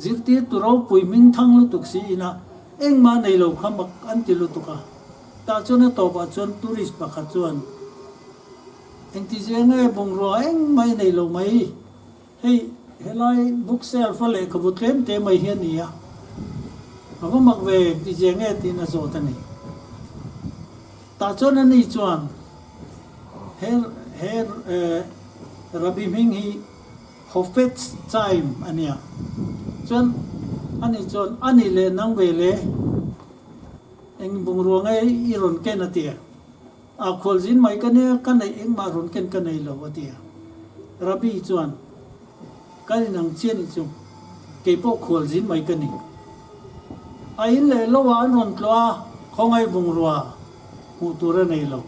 Zirtirtu ropui hming thang lutuk si ina engmah nei lo kha mak an ti lutuk a. Tah chuan a tawpah chuan tourist pakhat chuan, Engti zia nge bungrua engmah i nei lo mai? Hei, helai book shelf a lehkhabu tlem te mai hi a ni a, a va mak ve engti zia nge tiin a zawt a ni. Tah chuan ani chuan he he Rabbi hming hi Hofetz Chaim a nia. Chuan ani chuan a nih leh nang ve le eng bungrua nge i rawn ken a ti a. A khualzin mai ka nia, ka neih engmah rawn ken ka nei lo, a ti a. Rabbi chuan, Kan inang chiah nih chu, kei pawh khualzin mai ka ni. A in leh lo ah an rawn tlawh a, khawngaih bungrua hmuh tur a nei lo.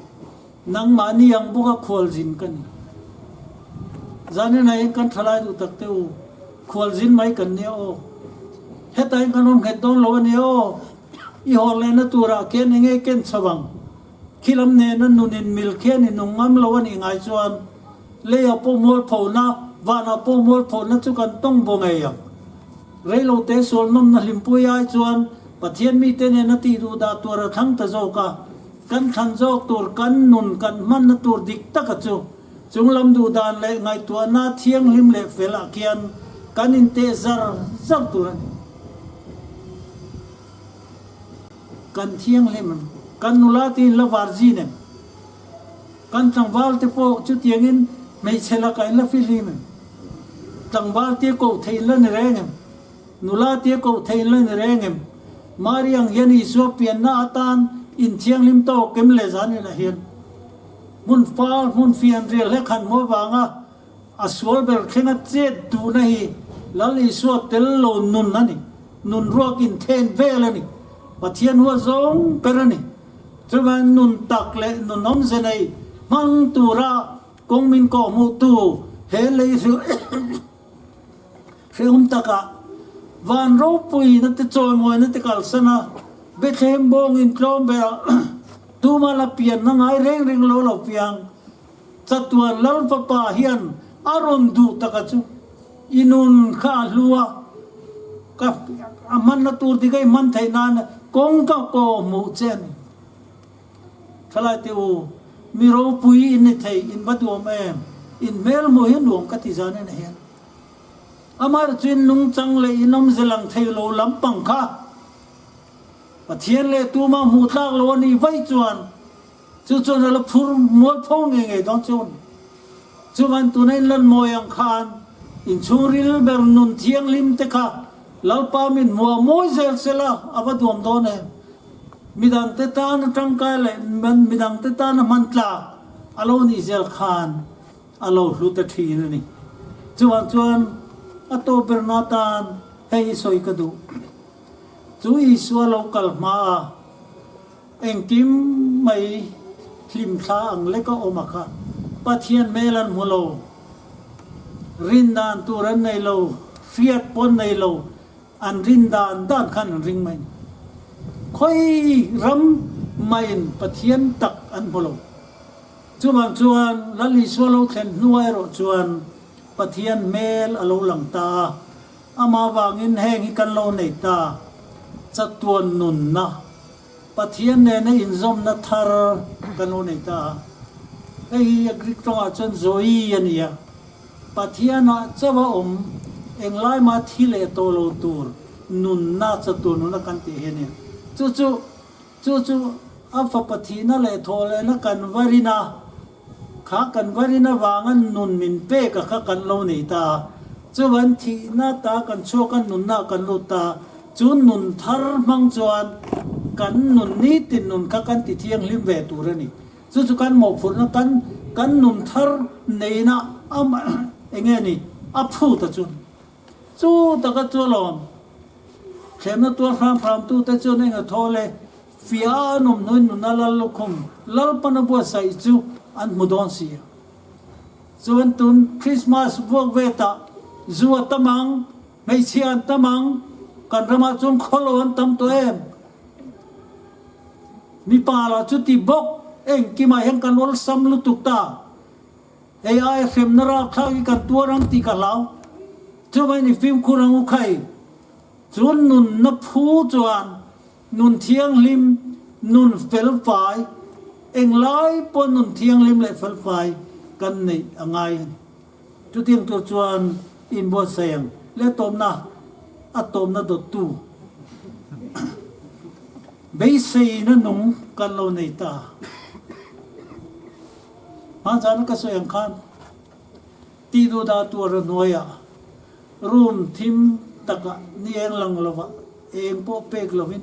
Nangmahni ang bawka khualzin ka ni. Zanin ah hian kan thalai duh tak teh u, khualzin mai kan nia aw. Hetah hian kan awm nghet dawn lo a nia aw. I haw lehna turah khian enge ken chho ang? Khilam nena nun in mil khian i nung ngam lo a nih ngai chuan leiah pawh mualphona, vanah pawh mualphona chu kan tawng bo ngei ang. Reilote sual nawmna hlimpui ai chuan Pathian mite nena tih duh dah tur a thlang ta zawk a, kan thlan zawk tur kan nun kan hmanna tur dik taka chu chunglam duh dan leh ngaihtuahna thianghlim leh fel ah khian kan inteh zar zar tur a ni. Kan thianghlim em? Kan nula te in la var zin em? Kan tlangval te pawh chutiangin hmeichhe lakah in la fihlim em? Tlangval tia koh theih in la ni reng em? Nula tia koh theih in la ni reng em? Mari ang hian Isua pianna atan in thianghlim tawk em le zan inah hian hmun fal hmun fian rial hlek han hmu avanga A sual ber thlenga chet duhna hi Lal Isua tel lo nun a ni. Nun ruak inthen vel a ni. Pathian hua zawng ber a ni. Chuvan nun tak leh nun awmze nei hmang tura kawng min kawhhmuhtu he lei hrehawm takah van ropuina te chawimawina te kalsan a, Bethlehem bawng intlawm berah tuma la pianna ngai reng reng lo lo piang. Chatuan Lal Fapa hian a rawn duh taka chu i nun kha a hlu a, ka a hmanna tur dik a i hman theih nan kawng ka kaw hmuh che a ni. Thalai te u, mi ropui in ni thei, in va duam em? In hmel hmuh hi nuam ka ti zan en hian. Amaherawhchu in nungchang leh in awmze lang thei lo lampang kha Pathian leh tumah hmuh tlak lo a nih vaih chuan Chu chuan a la phur mual pho ngei ngei dawn chu a ni. Chuvan tuna in lan mawi ang khan inchhungril ber nun thianghlim te kha Lalpa min hmuh a mawi zel sela a va duam dawn em? Midangte tana tangkai leh midangte tana hman tlak a lo nih zel khan a lo hlu ta thin a ni. Chuvang chuan a tawp berna atan hei hi sawi ka duh. Chu Isua lo kal hma a. Engkim mai hlimthla ang lek a awm a kha. Pathian hmel an hmu lo. Rin dan tur an nei lo, hriat pawn nei lo, an rin dan dan khan an ring mai ni. Khawi ram mahin Pathian tak an hmu lo. Chuvang chuan Lal Isua lo thlen hnuah erawh chuan Pathian hmel a lo lang ta a, amah vangin heng hi kan lo nei ta, chatuan nunna, Pathian nena inzawmna thar kan lo nei ta a. Hei hi a Greek tawngah chuan zoe a ni a, Pathianah chauh a awm, englai mah thi leh tawh lo tur nunna, chatuan nunna kan tih hi a ni a. Chu chu Chu chu a fapa thihna leh thawhlehna kan va rin a, kha kan va rin avanga nun min pek a kha kan lo nei ta a. Chuvan thihna ta kan chhuak a, nunna kan lut ta a. Chu nun thar hmang chuan kan nun nitin nun kha kan ti thianghlim ve tur a ni. Chu chu kan mawhphurhna kan kan nun thar neihna amah enge ni a phut a chu. Chu taka chu alawm. Thlemna tuar hram hram tute chuan eng a thaw le? Fiah a an awm hnuin nuna lal lukhum Lalpan a buatsaih chu an hmu dawn si a. Chuan tun Christmas vuak vetah zu a tam ang, hmeichhia an tam ang, kan ramah chuan khawlo an tam tawh em? Mipa lah chuti bawk engkimah hian kan awlsam lutuk ta. Hei ai hremna rakthlak hi kan tuar ang tih ka hlau. Chuvain i fimkhur ang u khai. Chu nunna phu chuan nun thianghlim, nun felfai, englai pawh nun thianghlim leh felfai kan neih a ngai a ni. Chutiang tur chuan inbuatsaih ang leh tawmna a tawmna dawttu beiseina nung kan lo nei ta. Hmanzana ka sawi ang khan tih duh dah tur a hnuaiah room thim takah ni eng lang lovah eng pawh pek lovin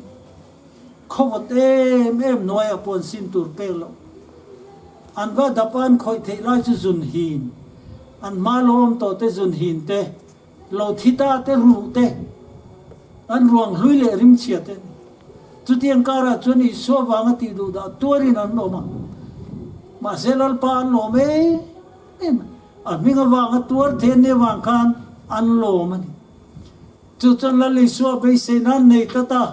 khawvawt em em hnuaiah pawh an sim tur pek loh. An va dap a an khawih theih lai chu zun hin, an hma lo awm tawh te zun hin te, lo thi ta te ruh te, an ruang hlui leh rimchhia te a ni. Chutiang karah chuan Isua vanga tih duh dah tuarin an awm a. Mahse Lalpa an lawm em em a, a hming avanga tuar thei an nih avang khan an lawm a ni. Chu chuan Lal Isua beiseina an nei tlat a,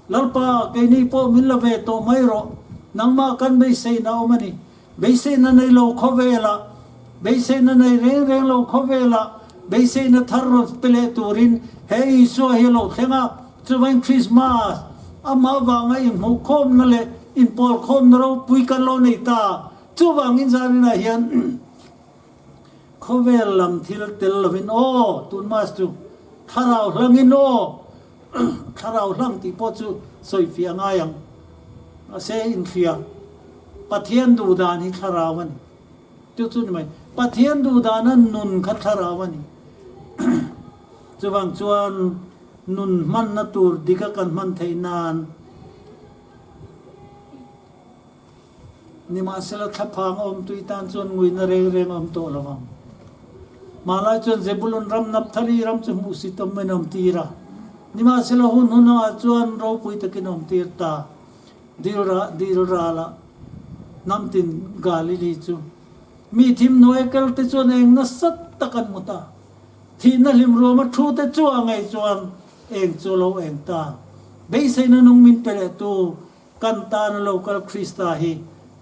Lalpa, keini pawh min la ve tawh mai rawh, nangmah kan beiseina awm a ni. Beiseina nei lo khawvelah, beiseina nei reng reng lo khawvelah, beiseina thar rawn pe leh turin he Isua hi a lo thleng a, chuvain Krismas, amah avanga inhmuhkhawmna leh inpawlkhawmna ropui kan lo nei ta. Chuvangin zaninah hian khawvel lam thil tel lovin aw, tun mas chu thlarau hlangin aw, thlarau hlang tih pawh chu sawifiah a ngai ang, mahse inhria. Pathian duh dan hi thlarau a ni. Chu chu ni mai. Pathian duh dana nun kha thlarau a ni. Chuvang chuan nun hmanna tur dika kan hman theih nan nimahsela thlaphang a awm tui tan chuan nguina reng reng a awm tawh lo vang. Hmanlai chuan Zebulun ram Naphtali ram chu hmuhsit awmin a awm tir a. Nimahsela hun hunah chuan ropui takin a awm tir ta. Dilra dil rala hnamtin Galili chu mi thim hnuai kel te chuan eng nasa tak an hmu ta. Thihna hlim ruama thu te chu a ngei chuan eng chu lo eng ta. Beiseina nung min pe leh tu kan tana lo kal Krista hi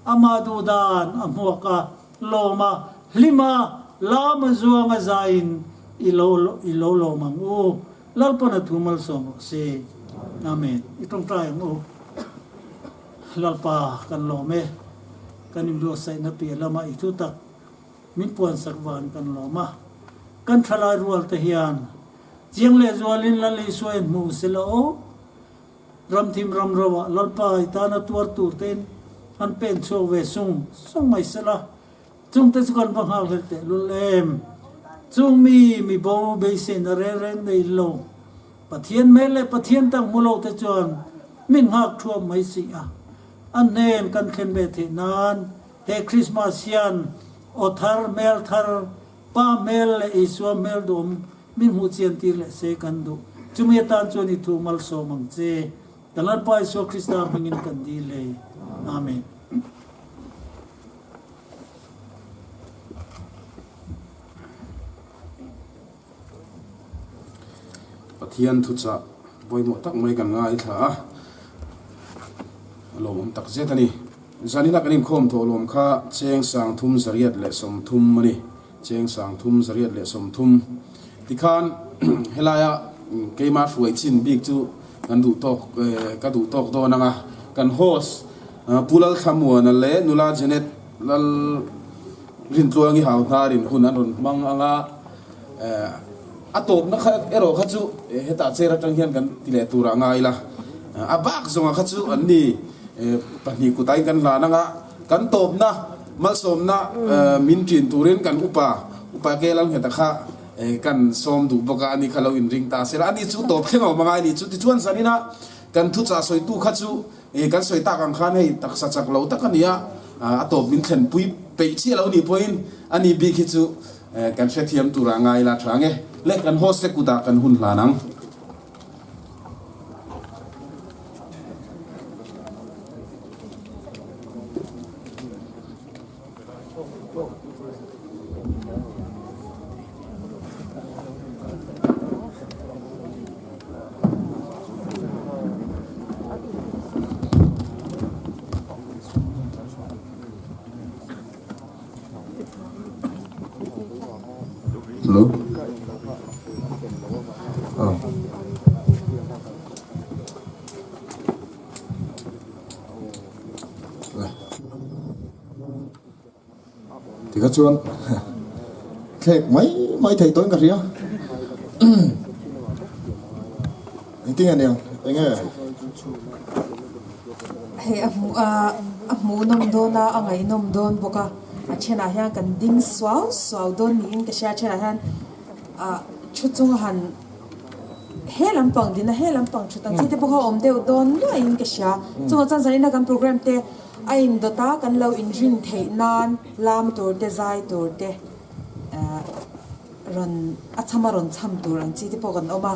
amah duhdan a hmuak a, lawm a, hlim a, lam a zuang a zaiin i lo i lo lawm ang u. Lalpan a thu malsawm rawh se. Amen. I tawngtai ang u. Lalpa kan lawm e. Kan inbuatsaihna piah lama i thu tak min puansak van kan lawm a. Kan thalai rual te hian chiang leh zualin Lal Isua in hmu sela aw. Ramthim ram roah Lalpa i tana tuar tur tein an pen chhuak ve sung sung mai sela. Chungte chu kan va nghal hlel teh lul em? Chung mi mi bo beiseina reng reng nei lo, Pathian hmel leh Pathian tak hmu lo te chuan min nghak thuam mai si a. A hnen kan thlen ve theih nan he Krismas hian aw thar, hmel thar, Pa hmel leh Isua hmel duhawm min hmuh chian tir leh se kan duh. Chumi atan chuan i thu malsawm ang che. Kan Lalpa Isua Krista hmingin kan dil e. Amen. Pathian thuchah pawimawh tak mai kan ngaithla a. lawmawm tak zet a ni. Zanina kan inkhawm thawhlawm kha cheng 330 a ni. Cheng 330. Tikhan helaia keima hruai chin bik chu kan duh tawk ka duh tawk dawn ang a. Kan host Pu Lalthlamuana leh Nula Janet Lal Rintluangi hau hnarin hun an rawn hmang ang a. A tawpna kha erawh kha chu hetah chair atang hian kan ti leh turah ngai ila. A bak zawnga kha chu an ni pahnih kutain kan hlan ang a. Kan tawpna malsawmna min ṭin turin kan upa, upa ke Lalngheta kha kan sawm duh bawk a, ani kha lo inring ta sela, ani chu tawp thleng a awm angai a ni. Chutichuan zanina kan thuchah sawitu kha chu kan sawi tak ang khan hei taksa chak lo tak a ni a, a tawp min thlenpui peih chiah lo nih pawhin ani bik hi chu kan hrethiam turah ngai ila tha ang e. Le kan host te kutah kan hun hlan ang. Hello. Ah. Tikha chuan thlek mai mai thei tawhin ka hria. Engtin nge niang? Enge? Hei a hmuh a a hmuhnawm dawn a a ngaihnawm dawn bawk a a thenah hian kan ding suau suau dawn niin ka hria a thenah hian ah thu chunga han he lampang dina he lampang thut ang chi te pawh kha a awm deuh dawn nuaihin ka hria chungah chuan zanina kan program te a indawt a kan lo inrin theih nan lam tur te zai tur te ah rawn a chham a rawn chham tur ang chi te pawh kan awm a.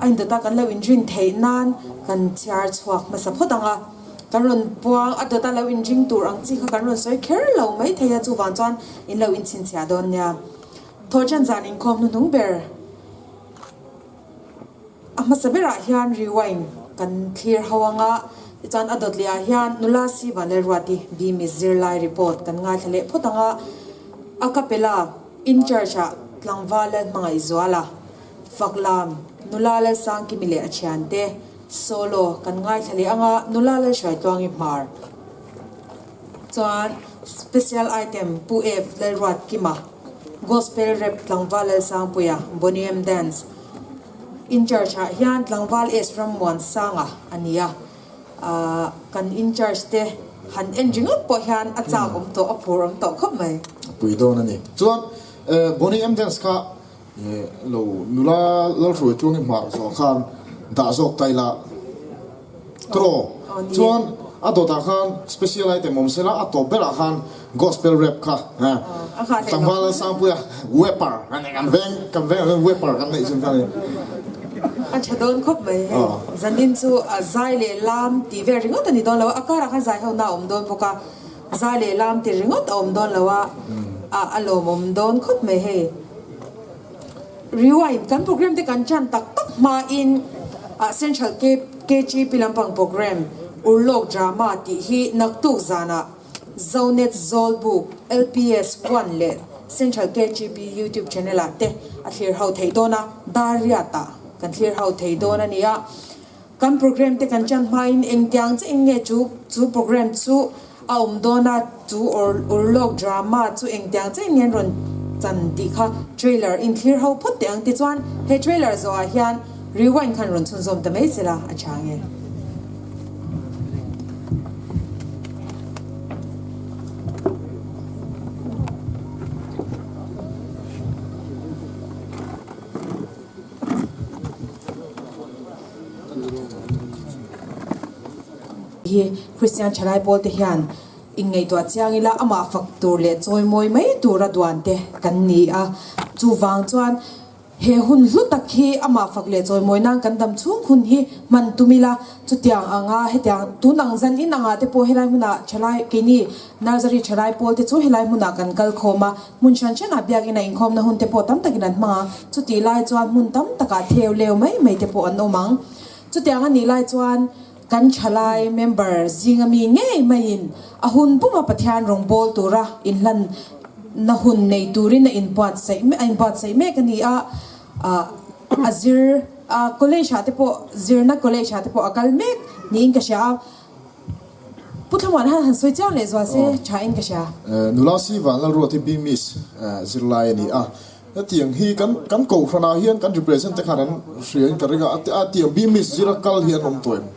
A indawt a kan lo inrin theih nan kan chhiar chhuak hmasa phawt ang a, kan rawn puang a dawt a lo inring tur ang chi kha kan rawn sawi kher lo mai thei a, chuvang chuan in lo inchhinchhiah dawn nia. Thawhṭan zan inkhawm hnuhnung ber a hmasa berah hian rewind kan thlir ho ang a, tichuan a dawt leh ah hian nula si Vanlalruati Bimi zirlai report kan ngaithla leh phawt ang a, a capella in church ah tlangval Lalhmangaihzuala. Faklam, Nula Lalsangkimi leh a thiante, Solo, kan ngaithla leh anga Nula Lalhruaitluangi hmar chuan Special Item Pu Ev Lalruatkima, Gospel Rap Tlangval Lalsangpuia, Boney M Dance In Charge ah hian Tlangval S Rammuansanga a ni a, kan In Charge te han en ringawt pawh hian a chak awm tawh, a phur awm tawh khawp mai. A pui dawn a ni. Chuan Boney M Dance kha Lo nula Lalhruai Tluangi hmar zawh khan dah zawk ta ila tawh chuan a dawtah khan special item awm sela a tawp berah khan gospel rap kha tlangval Lalsangpuia weper kan veng kan veng ah weper kan neih chhun kha ni. A tha dawn khawp mai hei zanin chu a zai leh lam tih vel ringawt a ni dawn lo a karah khan zai ho na a awm dawn bawk a zai leh lam ti ringawt a awm dawn lo a a lawmawm dawn khawp mai hei. Rewind, Kan program te kan chan tak tak hmain ah Central KGP lampang program Urlawk Drama tih hi naktuk zanah Zonet Zawlbuk LPS One leh Central KGP YouTube channel ah te a thlir ho theih dawn a, dar riat ah kan thlir ho thei dawn a nia. Kan program te kan chan hmain engtiang che eng nge chu chu program chu a awm dawn a, chu urlawk drama chu engtiang che eng nge an rawn chan tih kha trailer in thlir ho phawt teh ang tichuan he trailer zawhah hian rewind khan rawn chhunzawm ta mai sela a tha nge. Hi Kristian thalai pawl te hian inngaihtuah chiang ila amah fak tur leh chawimawi mai tura duan te kan ni a, chuvang chuan he hun hlu tak hi amah fak leh chawimawi nan kan dam chhung hun hi hman tum ila, chutiang anga hetiang tun ang zan in angah te pawh helai hmunah thalai keini Nursery thalai pawl te chu helai hmunah kan kal khawm a, hmun hran hranah biakina inkhawmna hun te pawh tam takin an hmang a, chutih lai chuan hmun tam takah theu leu mai mai te pawh an awm ang. Chutiang a nih lai chuan. Kan thalai member zinga mi ngei maiin a hun puma Pathian rawngbâwl tura inhlanna hun nei turin a inbuatsaih a inbuatsaih mek a ni a, a zir a college ah te pawh zirna college ah te pawh a kal mek niin ka hria a. Pu Thlamuan han han sawi chiang leh zual se tha in ka hria. Nula si Vanlalruat hi BMIS zirlai a ni a, hetiang hi kan kan kohhranah hian kan represent te khan an hria in ka ring a, a tiang BMIS zira kal hi an awm tawh em?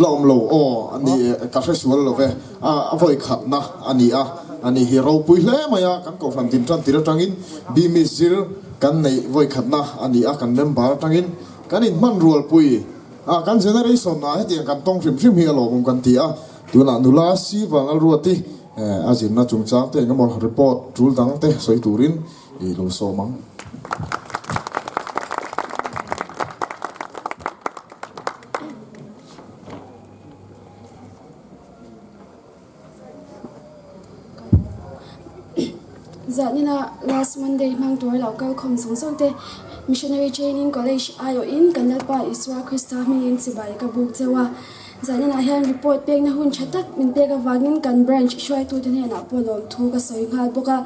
La awm lo aw a ni e, ka hre sual lo ve, a vawi khatna a ni a, a ni hi ropui hle mai a, kan kohhran din tan tir atangin BMIS zir kan neih vawi khatna a ni a, kan member atangin kan inhman rualpui. A, kan generation ah hetiang kan tawng hrim hrim hi a lawmawm kan ti a, tunah nula si Vanlalruati a zirna chungchang te engemaw report tul dang te sawi turin i lo sawm ang. Zahnina last Monday hmang tur lo kal khawm zawng zawng te Missionary Training College aiawhin kan Lalpa Isua Krista hmingin chibai ka buk cheu a. Zaninah hian report pekna hun tha tak min pek avangin kan branch hruaitute hnenah pawh lawmthu ka sawi nghal bawk a.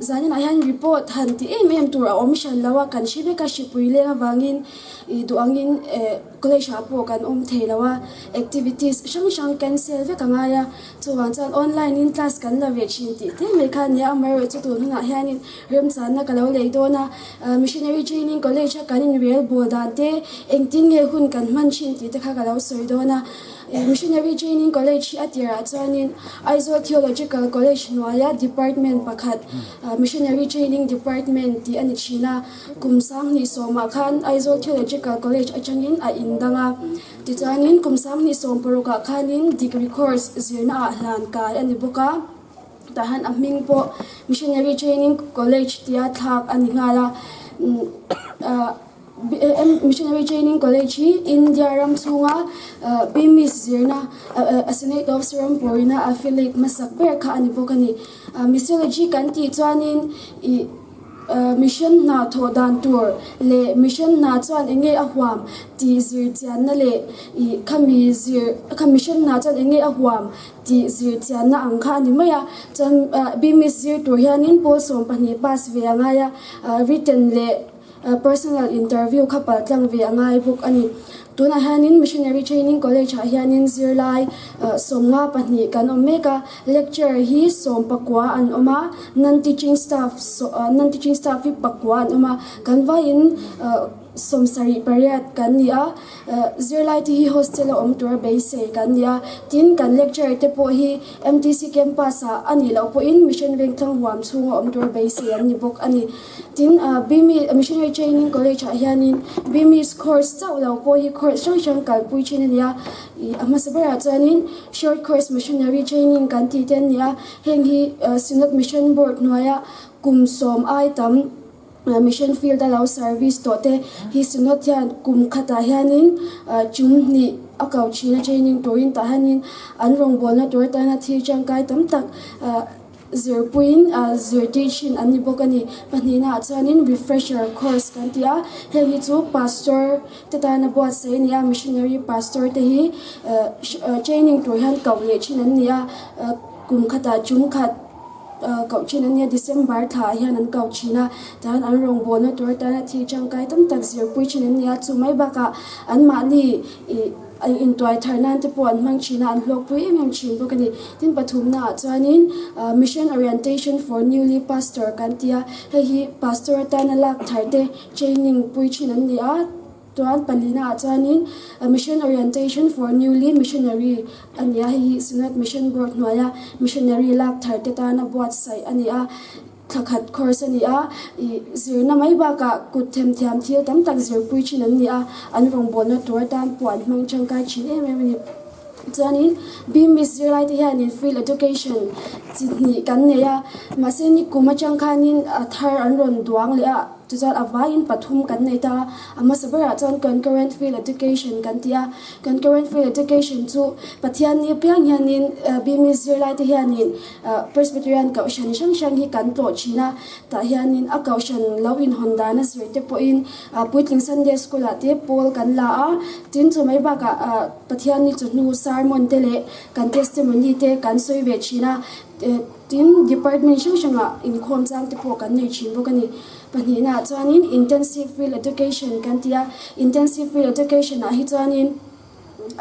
Zaninah hian report han ti em em tur a awm hran lo a, kan hre vek a, hripui leng avangin ih duh angin eh college ah pawh kan awm thei lo a, activities hrang hrang cancel vek a ngai a, chuvang chuan online in class kan la ve thin tih te mai kha a nia, amaherawhchu chu tun hunah hianin remchanna ka lo lei dawn a, missionary training college a kan inrel bawl dan te engtin nge hun kan hman thin tih te kha ka lo sawi dawn a. Missionary Training College hi a tirah chuanin Aizawl Theological College hnuaia department pakhat Missionary Training Department tih a ni thin a. Kum 20 sawmah khan Aizawl Theological College atangin a indang a. Tichuanin kum 20 sawm parukah khanin degree course zirnaah hlan kai a ni bawk a. Tah hian a hming pawh Missionary Training College tia thlak a ni nghal a. Missionary Training College hi India ram chhunga BMIS zirna Senate of Serampore-ina affiliate hmasak ber kha a ni bawk a ni. Missiology kan tih chuanin ih mission hna thawh dan tur leh mission hna chuan eng nge a huam tih zir chianna leh ih khami zir kha mission hna chuan eng nge a huam tih zir chianna ang kha a ni mai a. Chuan BMIS zir tur hianin pawl 12 pass ve a ngai a, written leh Personal interview kha pal tlang ve a ngai bawk a ni. Tunah hianin Missionary Training College ah hianin zirlai 52 kan awm mek a, lecturer hi 19 an awm a, non-teaching staff non-teaching staff hi pakua an awm a, kan vaiin 78 kan ni a, zirlai te hi hostel a awm tura beisei kan ni a, tin kan lecturer te pawh hi MTC campus ah a nih loh pawhin Mission Vengthlang huam chhunga awm tura beisei an ni bawk a ni. Tin, BMIS Missionary Training College ah hianin BMIS course chauh lo pawh hi course hrang hrang kalpui thin a ni a. Ih a hmasa berah chuanin Short Course Missionary Training kan tih te an ni a. Heng hi Synod Mission Board hnuaia kum sawm ai tam mission field a lo service tawh te hi Synod hian kum khatah hianin tum hnih a ko thin a training turin tah hianin an rawngbawlna tur atana thil tangkai tam tak Zirpuiin zirtir thin an ni bawk a ni. Pahnihnaah chuanin Refresher Course kan ti a, heng hi chu Pastor te tana buatsaih a ni a, Missionary Pastor te hi training tur hian koh leh thin an ni a, kum khatah tum khat koh thin an ni a, December thlaah hian an koh thin a, tichuan an rawngbawlna tur atana thil tangkai tam tak zirpui thin an ni a, chu mai bakah anmahni ih An intuai thar nan te pawh an hmang thin a, an hlawkpui em em thin bawk a ni. Tin, pathumnaah chuanin Mission Orientation for Newly Pastor kan ti a, hei hi Pastor atana lak thar te training pui thin an ni a. Chuan palinaah chuanin Mission Orientation for Newly Missionary a ni a, hei hi Synod Mission Board hnuaia missionary lak thar te tana buatsaih a ni a. Thla khat course a ni a, ih zirna mai bakah kut themthiam thil tam tak zirpui thin an ni a, an rawngbawlna tur atan pawh an hmang tangkai thin em em a ni. Chuanin BMIS zirlaite hianin Field Education Chi hnih kan nei a, mahse nikum atang khanin a thar an rawn duang leh a, tichuan a vaiin pathum kan nei ta a, a hmasa berah chuan Concurrent Field Education kan ti a, Concurrent Field Education chu Pathianni apiang hianin Bimi zirlaite hianin Presbyterian kohhran hrang hrang hi kan tlawh thin a, tah hianin a kohhran lo inhawn dan a zir te pawhin puitling Sunday School ah te pawl kan la a, tin chu mai bakah Pathianni chawhnu sermon te leh Kan testimony te kan sawi ve thin a, tin department hrang hrangah inkhawm chang te pawh kan nei thin bawk a ni. Pahnihnaah chuanin intensive field education kan ti a, intensive field education ah hi chuanin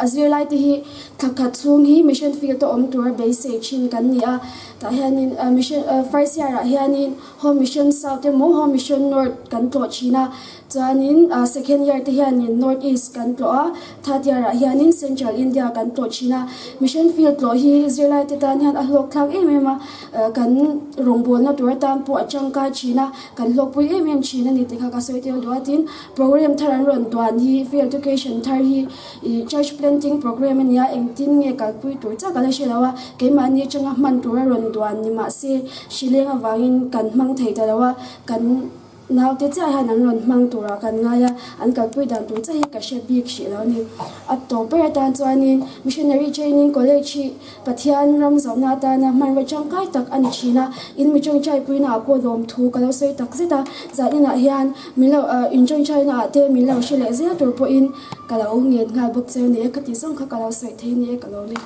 a zirlai te hi thla khat chhung hi mission field a awm tura beisei thin kan ni a, tah hianin mission first year ah hianin home mission south emaw home mission north kan tlawh thin a, Chuanin second year te hianin North East kan tlawh a, third year ah hianin Central India kan tlawh thin a. Mission field tlawh hi zirlai te tan hian a hlawk thlak em em a, kan rawngbawlna tur atan pawh a tangkai thin a, kan hlawkpui em em thin a ni tih kha ka sawi tel duh a. Tin, program thar an rawn duan hi field education thar hi ih church planting program a ni a, engtin nge kalpui tur chiah ka la hre lo a, keimahni atanga hman tur a rawn duan ni mahse hrileng avangin kan hmang thei ta lo a, kan. Naute chiah hian an rawn hmang turah kan ngai a, an kalpui dan tur chiah hi ka hre bik hrih lo a ni. A tawp ber atan chuanin Missionary Training College hi Pathian ram zawhna atana hmanraw tangkai tak a ni thin a, in mi tawngtaipuina ah pawh lawmthu ka lo sawi tak zet a, zaninah hian min lo in tawngtaina ah te min lo hre leh zel tur pawhin ka lo ngen nghal bawk che a ni e, ka tih zawng kha ka lo sawi thei ni e ka lawm e.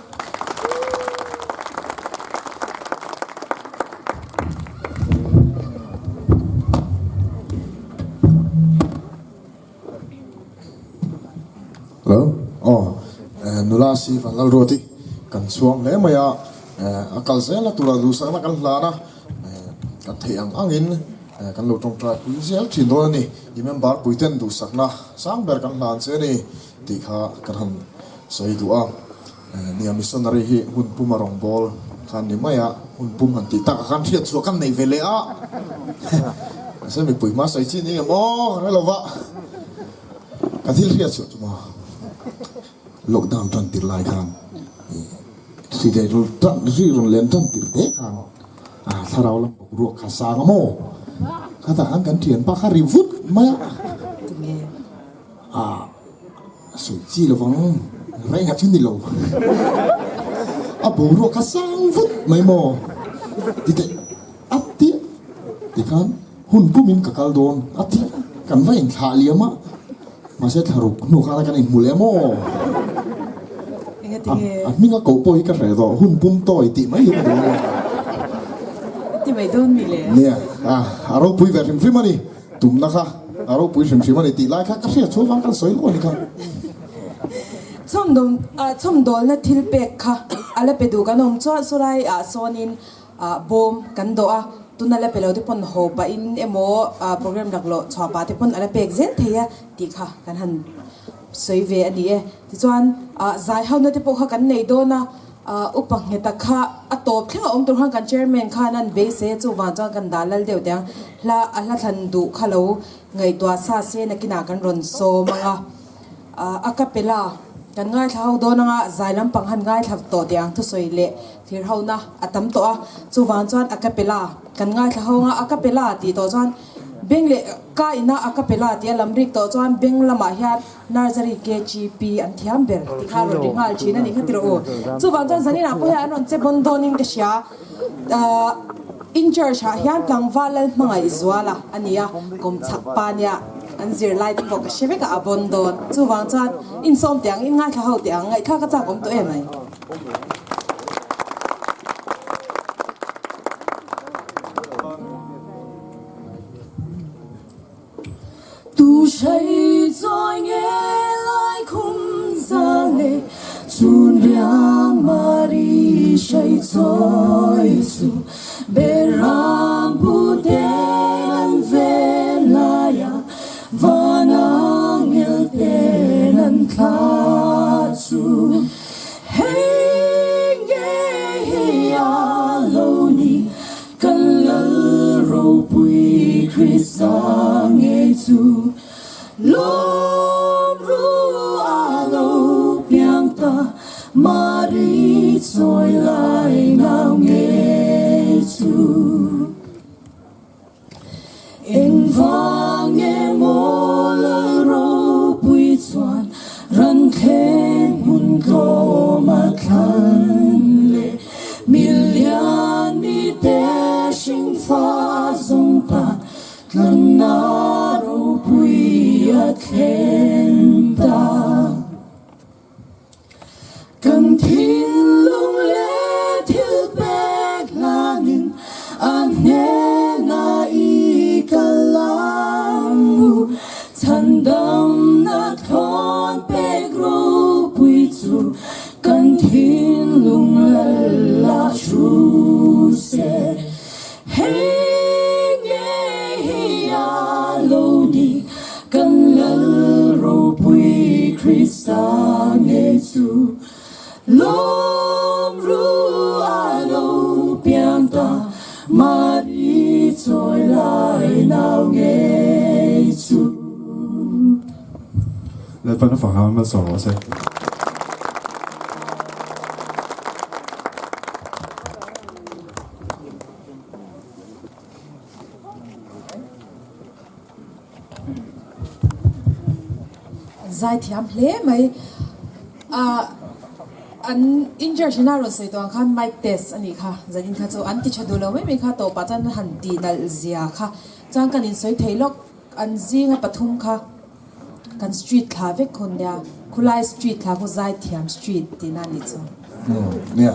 Hello aw nula si van lal ruat i kan chhuang hle mai a a kal zel a tura duhsakna kan hlan a kan theih ang angin kan lo tawngtai pui zel thin dawn a ni i member pui ten duhsakna sang ber kan hlan che a ni tih kha kan han sawi duh a. Nia missionary hi hun pum a rawn bawl khan ni mai a, hun pum han tih takah khan hriat chhuah kan nei ve leh a. Mahse mipui hma sawi chi ni nge maw ka hre lo va, ka thil hriat chhuah chu maw lockdown tan tir lai khan hri leh tan hri rawn len tan tir te khan a thlarau lam bawk ruak kha sang a maw khatah khan kan thianpa kha ri vut mai a. A sawi chi lovang reng ah chu ni lo. A boruak kha sang vut mai maw? Ti teh a ti tikhan hun pumin ka kal dawn a ti kan va inthlah liam a, mahse thlaruk hnu khan a kan inhmu leh maw? A hming a koh pawh hi ka hreh tawh, hun pum tawi tih mai hi ka duh a. Ti mai dawn mi le? Nia, a ropui ve hrim hrim a ni. Tumna kha a ropui hrim hrim a ni tih lai kha ka hriat chhuah vang kan sawi lo a ni kha. Chhawmdawlna thil pek kha a la pe duh kan awm chuan sawlai ah sawnin bawm kan dawh a, tuna la pe lo te pawn haw pahin emaw program laklawh chhuah pah te pawn a la pek zel thei a tih kha kan han sawi ve a ni e. Tichuan zai hona te pawh kha kan nei dawn a, Upa ngheta kha a tawp thleng a awm tur khan kan chairman khan an beisei a, chuvang chuan kan dah lal deuh teh ang. Hla a hla thlan duh kha lo ngaihtuah sa se nakinah kan rawn sawm ang a. A capella kan ngaithla ho dawn ang a, zai lampang han ngaithla tawh teh ang thusawi leh thlir hona a tam tawh a, chuvang chuan a capella kan ngaithla ho ang a, a capella tih tawh chuan beng leh ka ina a capella tih a lam rik tawh chuan beng lamah hian Nursery KGP an thiam ber tih kha a rawn ri nghal thin a ni kha ti rawh u. Chuvang chuan zanin ah pawh hian an rawn che bawn dawn in ka hria. In church ah hian tlangval lal hmangaih zuala a ni a, kawm chak pa nia an zirlai te pawh ka hre vek a, a bawn dawn. Chuvang chuan insawm teh ang, in ngaithla ho teh ang, ngaihthlak a chak awm tawh em ai. Tu sei chawi nge lai khum za le chun riang Mari sei chawi chu Beram pu ten an ven lai a van angel ten an thla chu Hei nge hei a lo ni Kan Lal ropui Krista ngei chu lawm ru a lo piang ta, Mari chawi lai nau ngei. Engvang nge maw Lal ropui chuan ran thleng hmun tlawm a thlan le milian mite hringfa zawng tan tlanna ropui a thlen ta. Kan thinlung leh thil pek hlanin a hnenah i kal ang u. Chhandamna thlawn pek ropui chu kan thinlung lal a thu se. Hei ngei hi a lo ni, kan Lal ropui Krista ngei chu. Lawm ru a lo piang ta, Mari chawi lai nau ngei chu. Lalpan a fang hang malsawm rawh se. Zaithiam hle mai. Ah an injured hina rawn sawi tawh ang khan mic test a nih kha. Zanin kha chu an ti tha duh lo mai mai kha tawpah chuan han tih nalh zia kha chuan kan insawi thei lawk an zinga pathum kha. Kan street thla vek hun nia, khulai street thla khu zaithiam street tihna a nih chu. Nia,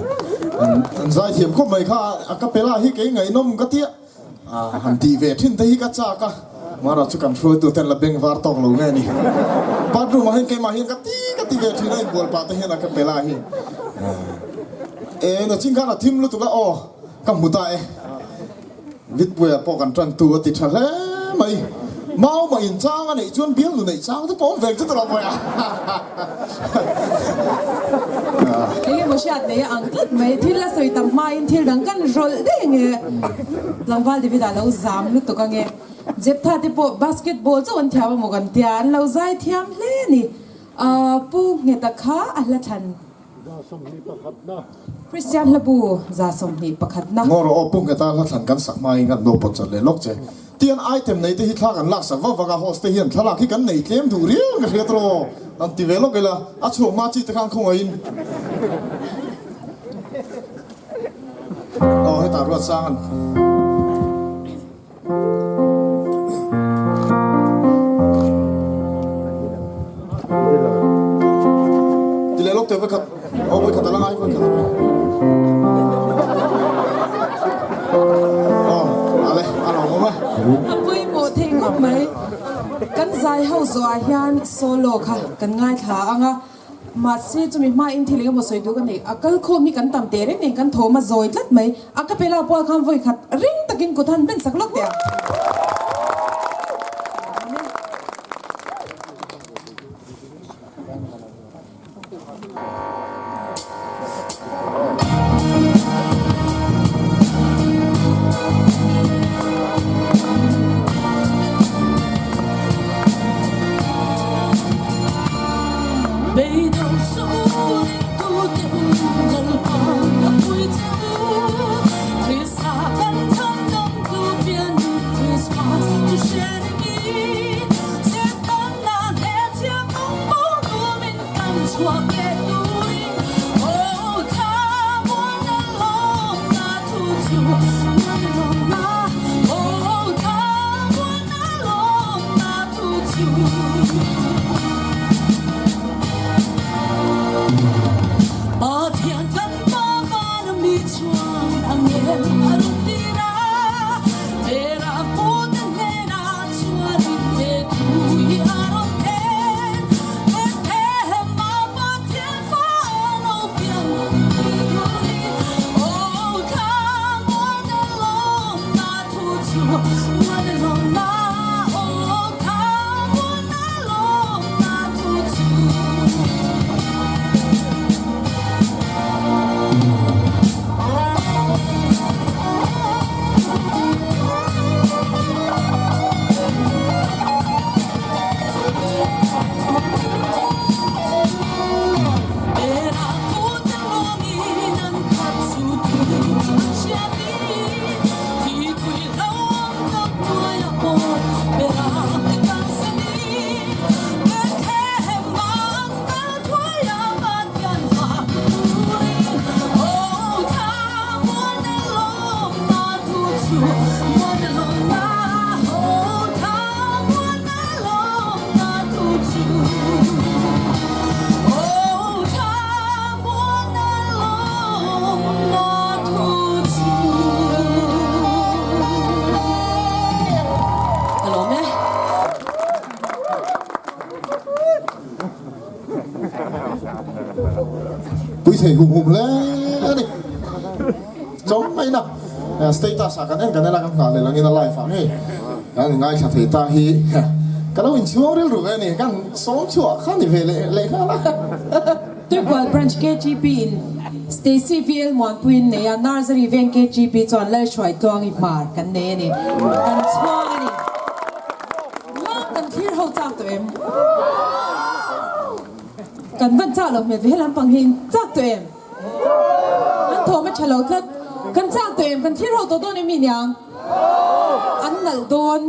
an zaithiam khawp mai kha, a capella hi kei ngaihnawm ka tia, han tih ve thin te hi ka chak a, mara chu kan hruaitu ten la beng var tawk lo nge ni. Bathroom ah hian keimah hian ka ti ka ti ve thin a, inbual pah te hian a capella hi. E, nachin khan a thim lutuk a, aw ka hmu ta e. Vitpuia pawh kan tantu a ti tha hle mai. Mau mah in chang a neih chuan bialnu neih chang te pawh awm ve chu tawh lo pawh a. Eng emaw hriat nei a ang tlat mai. Thil a sawi tam hmain thil dang kan rawlh daih ange. Tlangval David ah lo zam lutuk ange. Jeptha te pawh basketball chauh an thiam amaw kan tia an lo zai thiam hle a ni. Pu Ngheta kha a hla thlan. Kristian hlabu 21. Ngaw rawh aw Pu Ngheta hla thlan kan sak hmain kan lo pawt chat leh lawk che. Tian item nei te hi thla kan lak sak vak vak a, host te hian thlalak hi kan nei tlem duh riau ka hriat rawh an ti ve lawk ila, a chhuak hma chi te khan khawngaihin. Aw hetah Ruatsang an. Ti leh lawk teh vawikhat aw vawikhat a la ngai vawikhat aw ale a lo awm e. A pawimawh thei khawp mai. Kan zai ho zawhah hian solo kha kan ngaithla ang a. Mahse chumi hmain thil engemaw sawi duh ka nei. A kal khawm hi kan tam teh reng nen kan thawm a zawi tlat mai. A capella pual khan vawi khat ring takin kut han ben sak lawk teh ang. thei hum hum hle a ni. Chawm mai na status ah kan en kan en a kan nghah leh langin a live ah ngei kan ngaithla thei ta hi ka lo inchhuang rilru ve a ni kan sawm chhuah kha ni ve leh leh nghal a. Tuikual Branch KGP in Stacy VL Muanpuiin nei a, Nursery Veng KGP chuan Lalhruai Tluangi Hmar kan nei a ni. Kan chhuang a ni. Lam kan thlir ho chak tawh em? Kan van chak lo hmel ve, he lampang hi in chak tawh em? An thawm a tha lo tlat. Kan chak tawh em? Kan thlir ho tawh dawn em mi niang? An nalh dawn.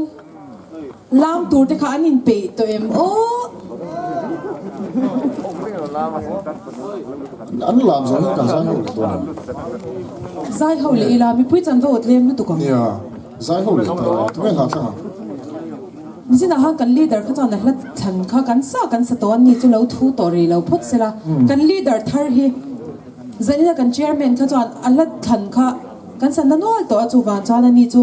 Lam tur te kha an inpeih tawh em aw? An lam zawng hian kan zai ho leh dawn em? Zai ho leh ila mipui chanvo a tlem lutuk ang. Nia, zai ho leh ta ila tunge hla thlang ang? Nichinah khan kan leader kha chuan a hla thlan kha kan sa kan sa tawh a ni chu lo thu tawh rih lo phawt sela. Kan leader thar hi zanina kan chairman kha chuan a hla thlan kha kan sa na nual tawh a chuvang chuan a ni chu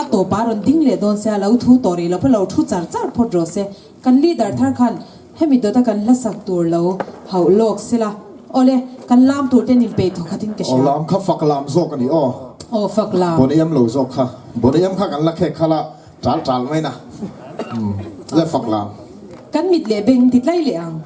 a tawpah a rawn ding leh dawn sia lo thu tawh rih lo phawt lo thu char char phawt rawh se. Kan leader thar khan hemi dawta kan hla sak tur lo hauh lawk sela. Awle, kan lam tur ten inpeih thawk khatin ka hria. Aw lam kha fak lam zawk a ni aw. Aw fak lam. Bawniam lo zawk kha. Bawniam kha kan la khek khala Ṭal ṭal mai na. Le fak lam. Kan mit leh beng ti tlai leh ang.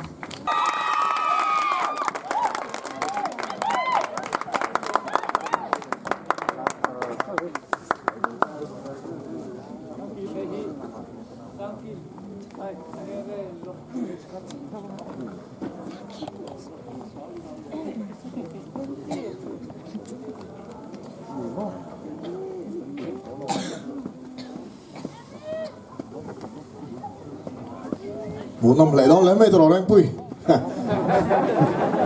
Hmuhnawm hle dawn hle mai tawh Rengpui.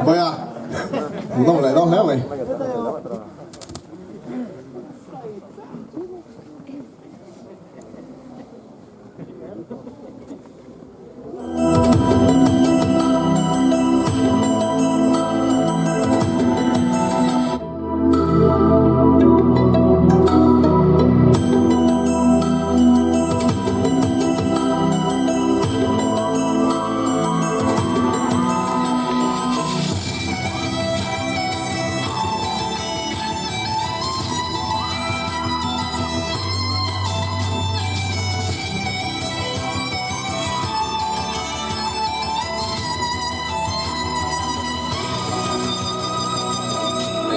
Bawiha, hmuhnawm hle dawn hle mai.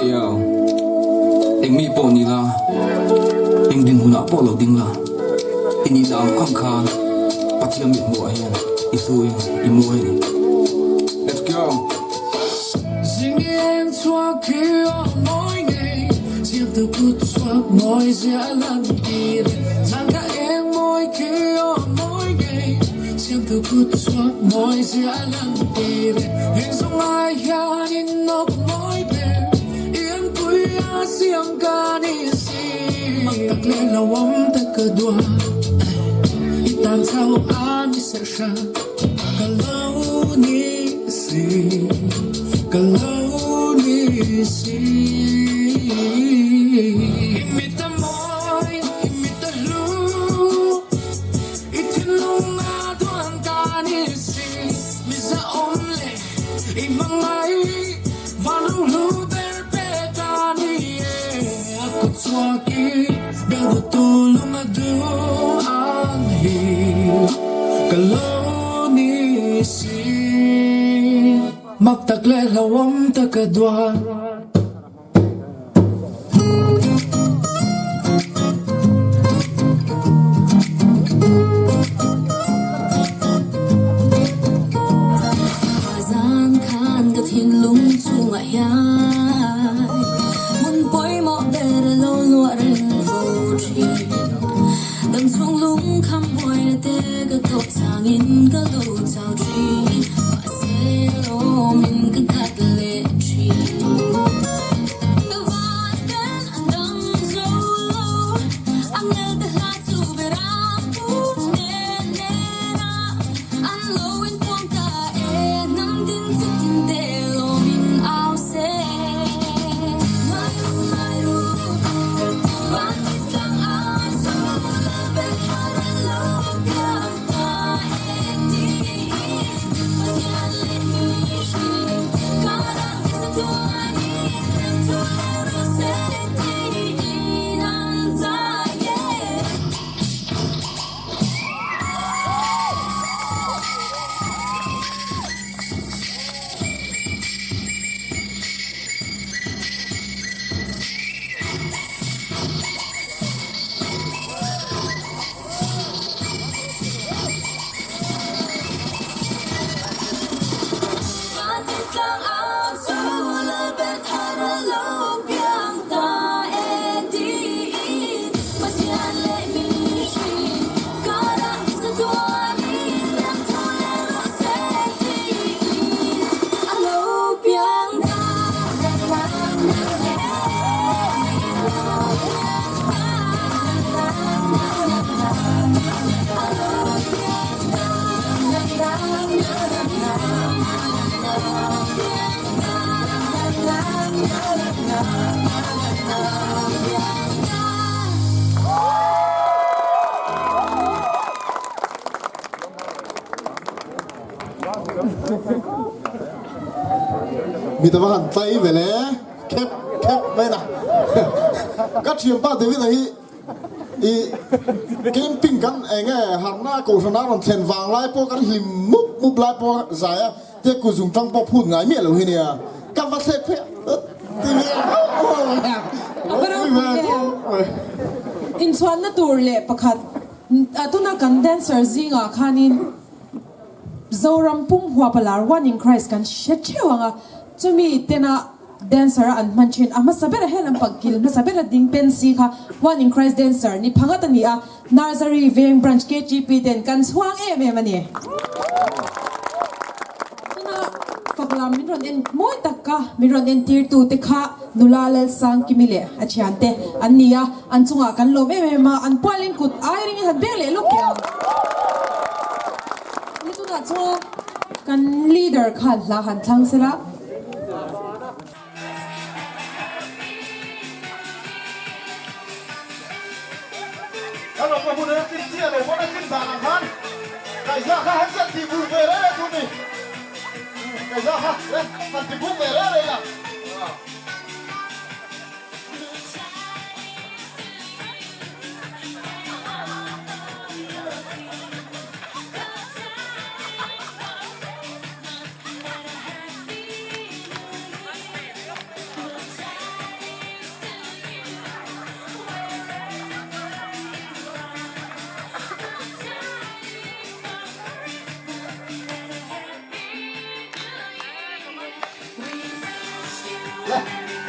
Eio, eng mi pawh ni la, eng dinhmunah pawh lo ding la, i nihna ang ang khan Pathian mithmuhah hian i hluin i mawi a ni. Let's go! Mi ta va han tlai ve le khep khep mai na ka thianpa David-a hi i camping kan eng nge harna kohhrana rawn thlen vang lai pawh kan hlim mup mup lai pawh zai a te kut zung tang pawh phut ngai miah lo hi nia ka va thlek phei a ti ve A va ropui em. Inchhuanna tur leh pakhat tuna kan dancer zingah khanin Zoram pum huapa lar One in Christ kan hre theuh ang a, chumi tena dancer a an hman thin a hmasa bera he lampang kil hmasa bera ding pen si kha One in Christ dancer ni phangat a ni a, Nursery Veng Branch KTP ten kan chhuang em em a ni. Tuna faklam min rawn en mawi tak ka min rawn entir tu te kha nula Lalsangkimi leh a thiante an ni a, an chungah kan lawm em em a, an pualin kut ai ringin han beng leh lawk teh ang. Ni tunah chuan kan leader khan hla han thlang sela. Kan awmna hmun a tlin chiah lo pawn a tlin dan ang khan Kaiza kha han zet ti buk ve reh reh tur ni. Kaiza kha han ti buk ve reh reh ila.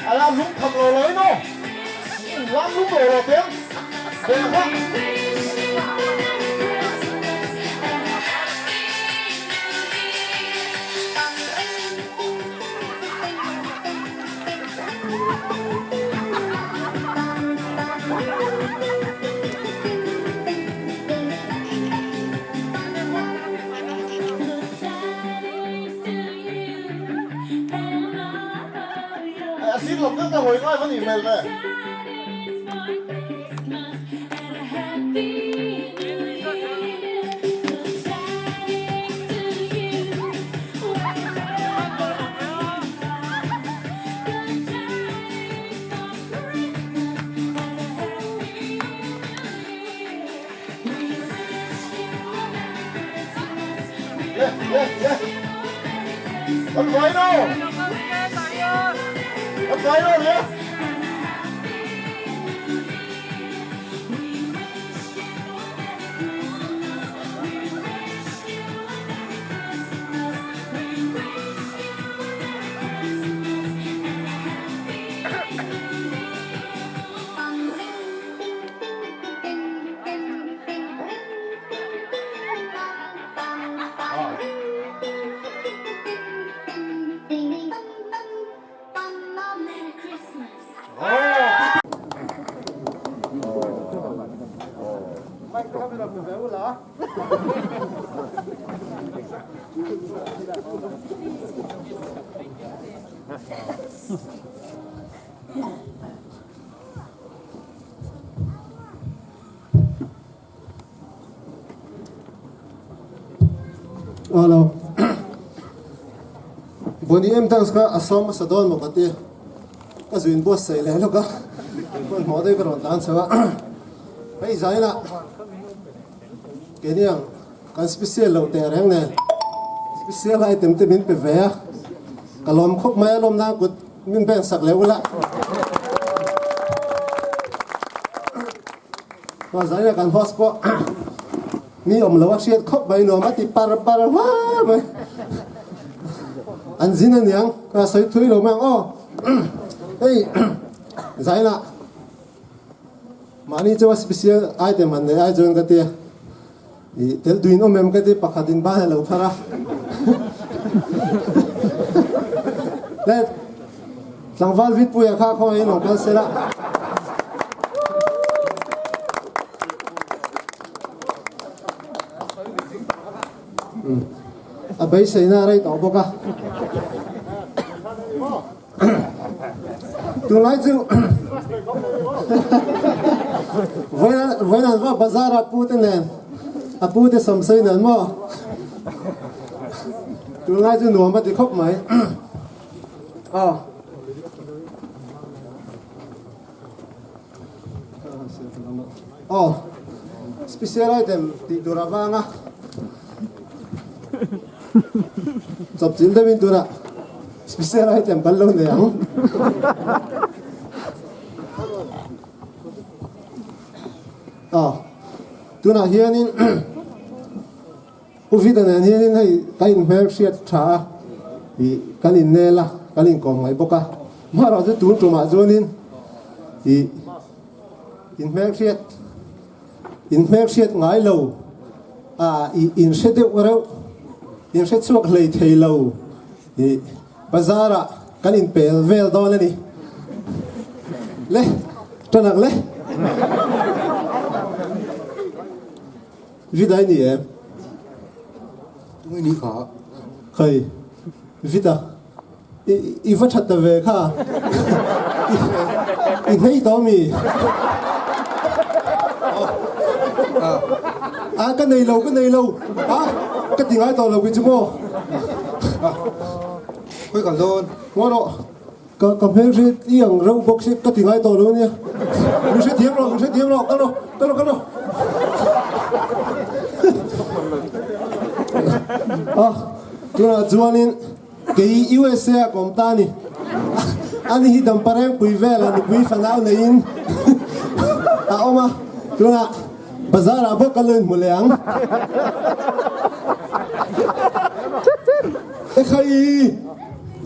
A lam lung tham lo lo in aw lam lung lo lo teng ve kha. A sir lam deuh ka hawi ngai va nih hmel ve. Le le le Kan vai no Kan vai no le Alo. Boni em dance kha a sawm hmasa dawn maw ka ti. Ka zuin buatsaih leh lawk a. Hmanhmawh deuh ka rawn tlan chho a. Hei zainah keini ang kan special loh teh reng nen special item te min pe ve a. Ka lawm khawp mai a lawm nan kut min beng sak leh ula. Hma zaina kan host pawh mi awm lo a hriat khawp mai nuam a ti par par hlar mai. An zin aniang ka sawi thui lo mai ang aw. Hei zaina mahni chu a special item han nei ai chuan ka tia i tel duin awm em ka ti pakhat in ban a lo phar a. Le Tlangval Vitpuia kha khawngaih in lo kal sela. A beiseina a rei tawh bawk a. Tunlai chu vawiin an va bazar a pu te nen a pu te sawmsawi nen maw tunlai chu nuam a ti khawp mai aw. Aw special item tih tur avanga chawpchilh deuhin tunah special item kan lo nei ang. Aw tunah hianin Pu Vida nen hianin hei kan inhmel hriat tha a, ih kan innel a, kan inkawm ngaih bawk a. Hmarawh chu tun tumah chuanin ih inhmel hriat inhmel hriat ngai lo a ih inhre deuh reuh inhre chhuak hlei thei lo ih bazar ah kan inpel vel dawn a ni. Le tanak le. Vida i ni em? Tunge ni kha? Khai, Vida, i i va that ta ve kha. I hnei tawh mi? A ka nei lo, ka nei lo. A ka ti ngai tawh lo kei chu maw? Khawi kal dawn? Ngaw rawh. Ka ka hmel hre i ang reuh bawk si ka ti ngai tawh lo ania. Min hre thiam rawh, min hre thiam rawh, kal rawh, kal rawh, kal rawh. A, tunah chuanin kei USA a kawm ta a ni. Ani hi Damparengpui vela nupui fanau neiin a awm a, tunah bazar ah bawk ka lo inhmu leh ang. Ekhai!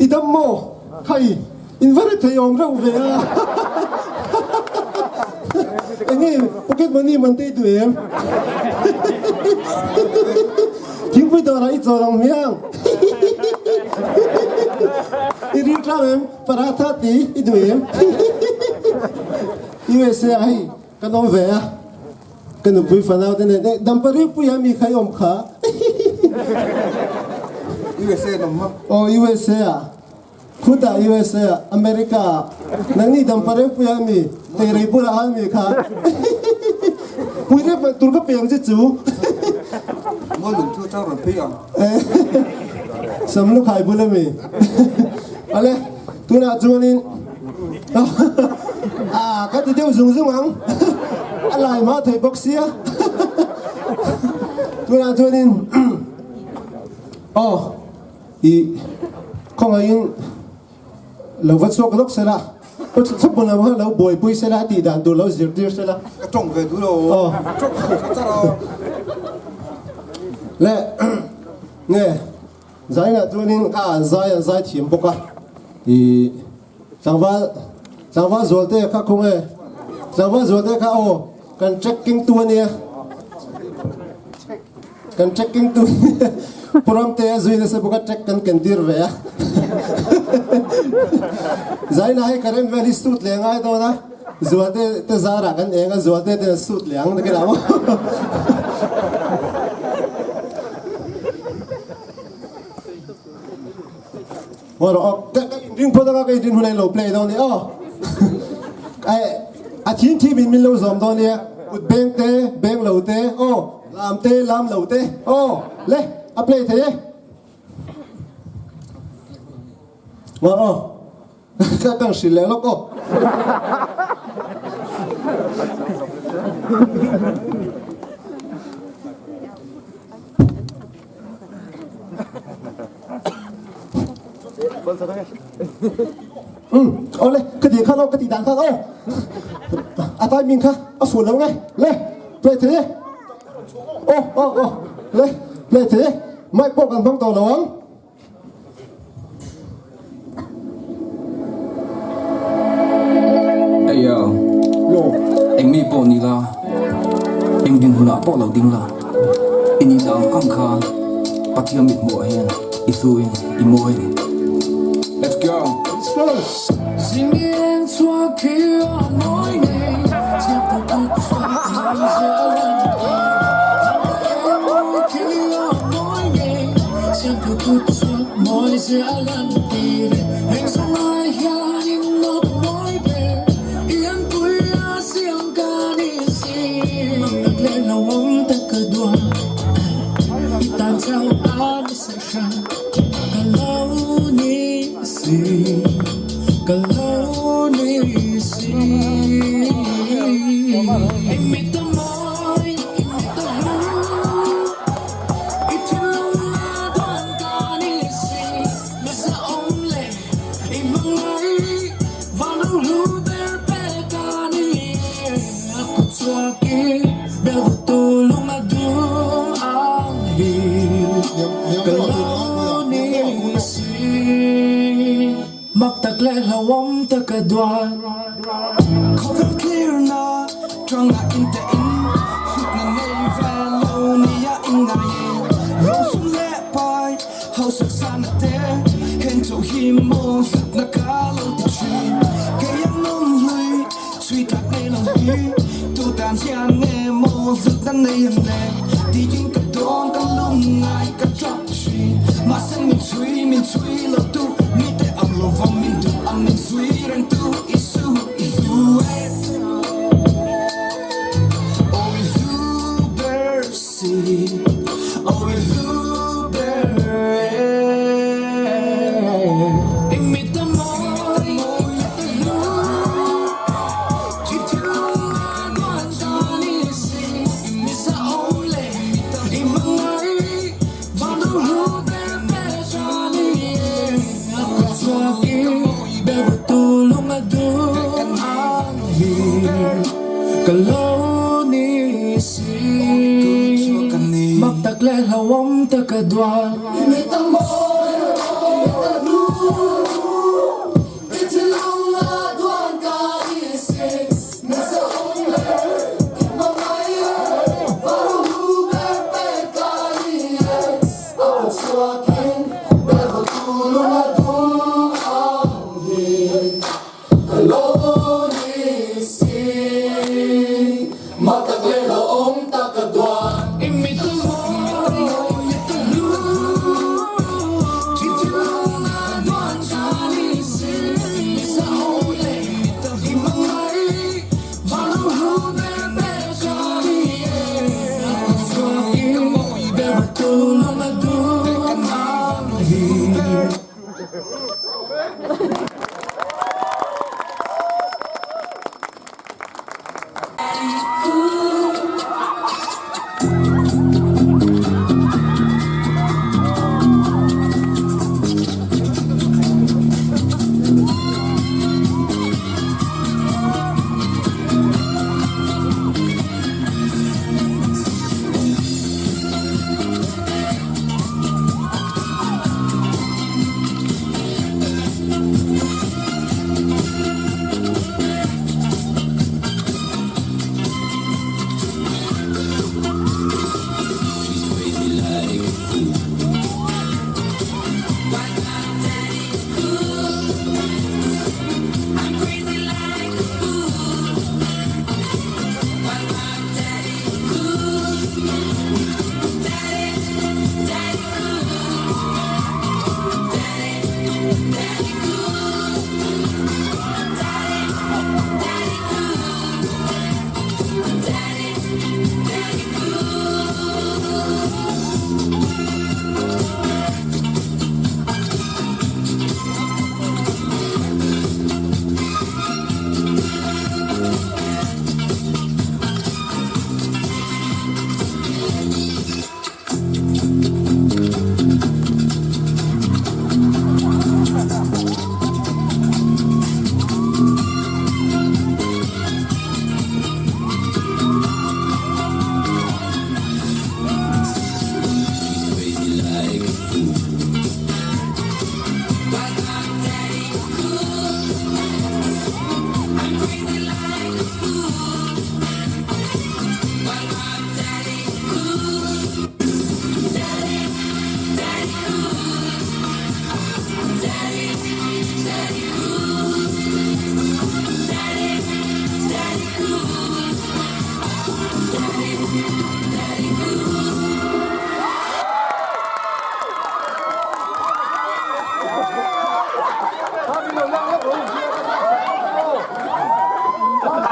I dam maw? Khai, in va rethei awm reuh ve a. Enge pocket money man te i duh em? Thingpui dawrah i chawl ang hmiang. I ril tlang em? Paratha ti i duh em? USA ah hei kan awm ve a. Ka nupui fanau te nen eh Dampari puia mi kha i awm kha. USA an awm maw? Aw USA ah. Khutah USA ah America ah. Nangni Dampari puia mi Teirei bulah a mi kha. Pui rep tur ka peng che chu. Maw lungthu atang rawn phei ang. Samlu khai bul ami. Ale tunah chuanin Ah, ka ti deuh zung zung ang. A lai hma thei bawk sia. Tunah chuanin aw i khawngaihin lo va chhuak lawk sela. Chhupun lam kha lo buaipui sela a tih dan tur lo zirtir sela. Ka tawng ve duh lo. Aw. Tawng ve char a. Le nge Zainah chuanin ka an zai an zai thiam bawk a, ih tlangval tlangval zualte kha khaw nge tlangval zualte kha aw kan trekking tu ania kan trekking tu Pu Ramte a zui nasa bawk a trek kan ken tir ve a Zainah hei current vel hi suit leh ngai dawn a zualte te zarah kan eng a zualte ten an suit leh ang nakinah maw. Ngaw rawh aw, ka ka inring phawt anga ka inrin hun a inlo play dawn nia aw. Ai a thim thim in min lo zawm dawn nia, kut beng te, beng lo te aw, lam te, lam lo te aw, le a play thei e. Ngaw rawh aw. Ka kan hrilh leh lawk aw. Um, ole, ka ti khan aw, ka ti dan khan aw. A timing kha a fuh lo nge. Le, play thei e. Aw, aw, aw. Le, play thei e. Mic pawh kan hmang tawh lo ang. Eyo, eng mi pawh ni la, eng dinhmunah pawh lo ding la, i nih ang ang khan Pathian mithmuhah hian i hluin i mawi a ni. Let's go!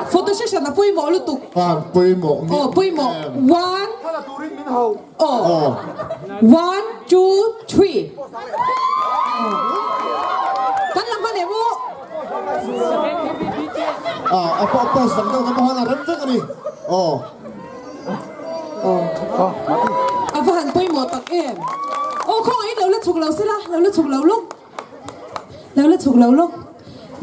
Photo session a pawimawh lutuk. Han pawimawh nge. Aw pawimawh. One. Aw. One, two, three. Kan la hman em u? Ah, a post dang deuh na pawh han a rem vek a ni. Aw. A va han pawimawh tak em? Aw khawngaih in lo la chhuk lo sela, lo la chhuk lo lawk. Lo la chhuk lo lawk.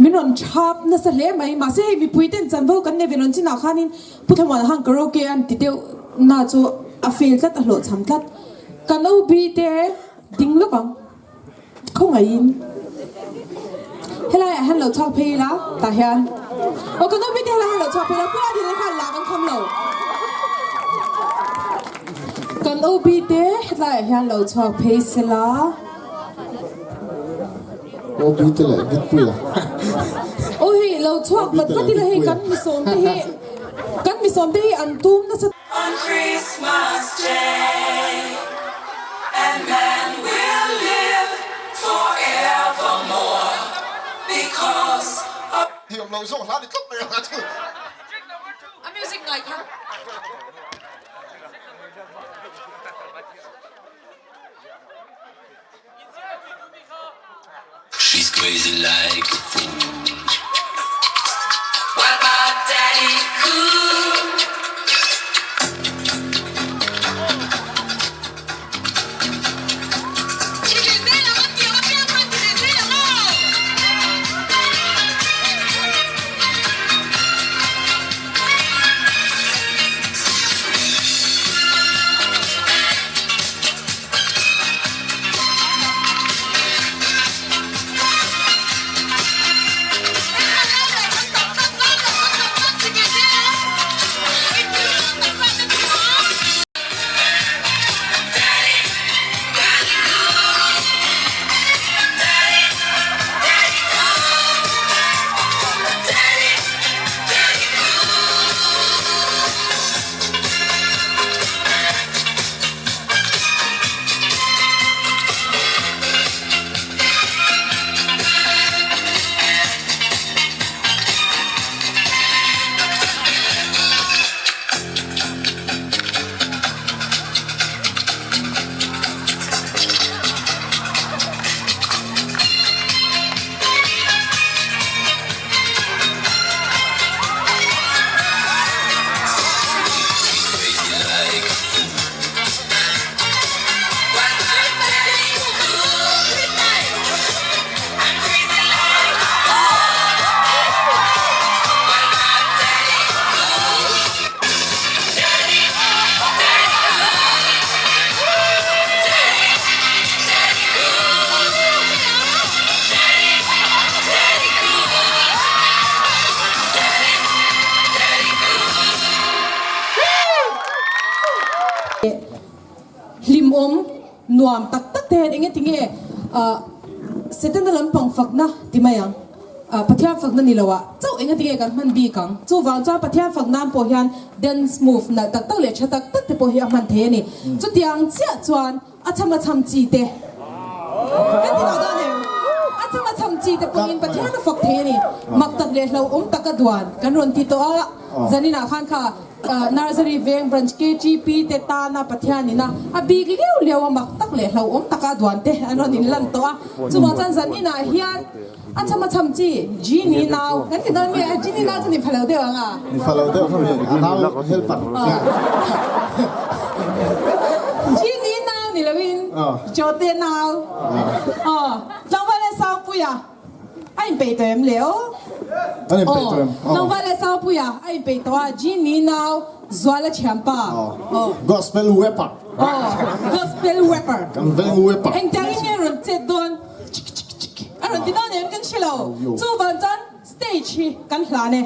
Min rawn thap nasa hle mai. Mahse hei mipui ten chanvo kan nei ve rawn chinah khanin Pu Thlamuana khan karaoke an ti deuh na chu a fail tlat a hlawhchham tlat. Kan OB te ding lawk ang. Khawngaihin helaiah hian lo chhuak phei ila tah hian aw kan OB te helaiah hian lo chhuak phei ila Pu Adina khan lah kan kham lo. Kan OB te hetlaiah hian lo chhuak phei sela. OB te leh Bitpuia. Aw hei lo chhuak vat vat ila hei kan misawm te hi kan misawm te hi an tum nasa. On Christmas day and man will live forevermore because of. Thiam lo zawk hla ni tlat mai ang a chu. A music ngai kha. She's crazy like a fool. What about daddy cool? Hlimawm nuam tak tak te hian engeti nge Setana lampang fakna ti mai ang Pathian fakna ni lo ah chauh engati nge kan hman bik ang chuvang chuan Pathian fak nan pawh hian dance move nalh tak tak leh tha tak tak te pawh hi a hman thei a ni chutiang chiah chuan A chham a chham chi te kan ti lo dawn em? A chham a chham chi te pawhin Pathian a fak thei a ni. Mak tak leh hlauhawm taka duan kan rawn ti tawh a, zaninah khan kha Nursery Veng Branch KTP te tana Pathian ina a bik liau liau a mak tak leh hlauhawm taka duan te an rawn inlan tawh a. Chuvang chuan zaninah hian a chham a chham chi Genie nau kan ti dawn nge? Genie nau chu ni pha lo deuh ang a? Ni pha lo deuh kha a nau helper. Genie nau ni loin Jote nau. Aw tlangval leh Sangpuia a inpeih tawh em le aw? A inpeih tawh em? Aw tlangval leh Sangpuia a inpeih tawh a Genie nau Zuala thianpa. Aw Gospel rapper. Aw Gospel rapper. Kan veng rapper. Engtiangin nge rawn chet dawn? Chik chik chik a rawn ti dawn em kan hre lo. Chuvang chuan stage hi kan hlan e.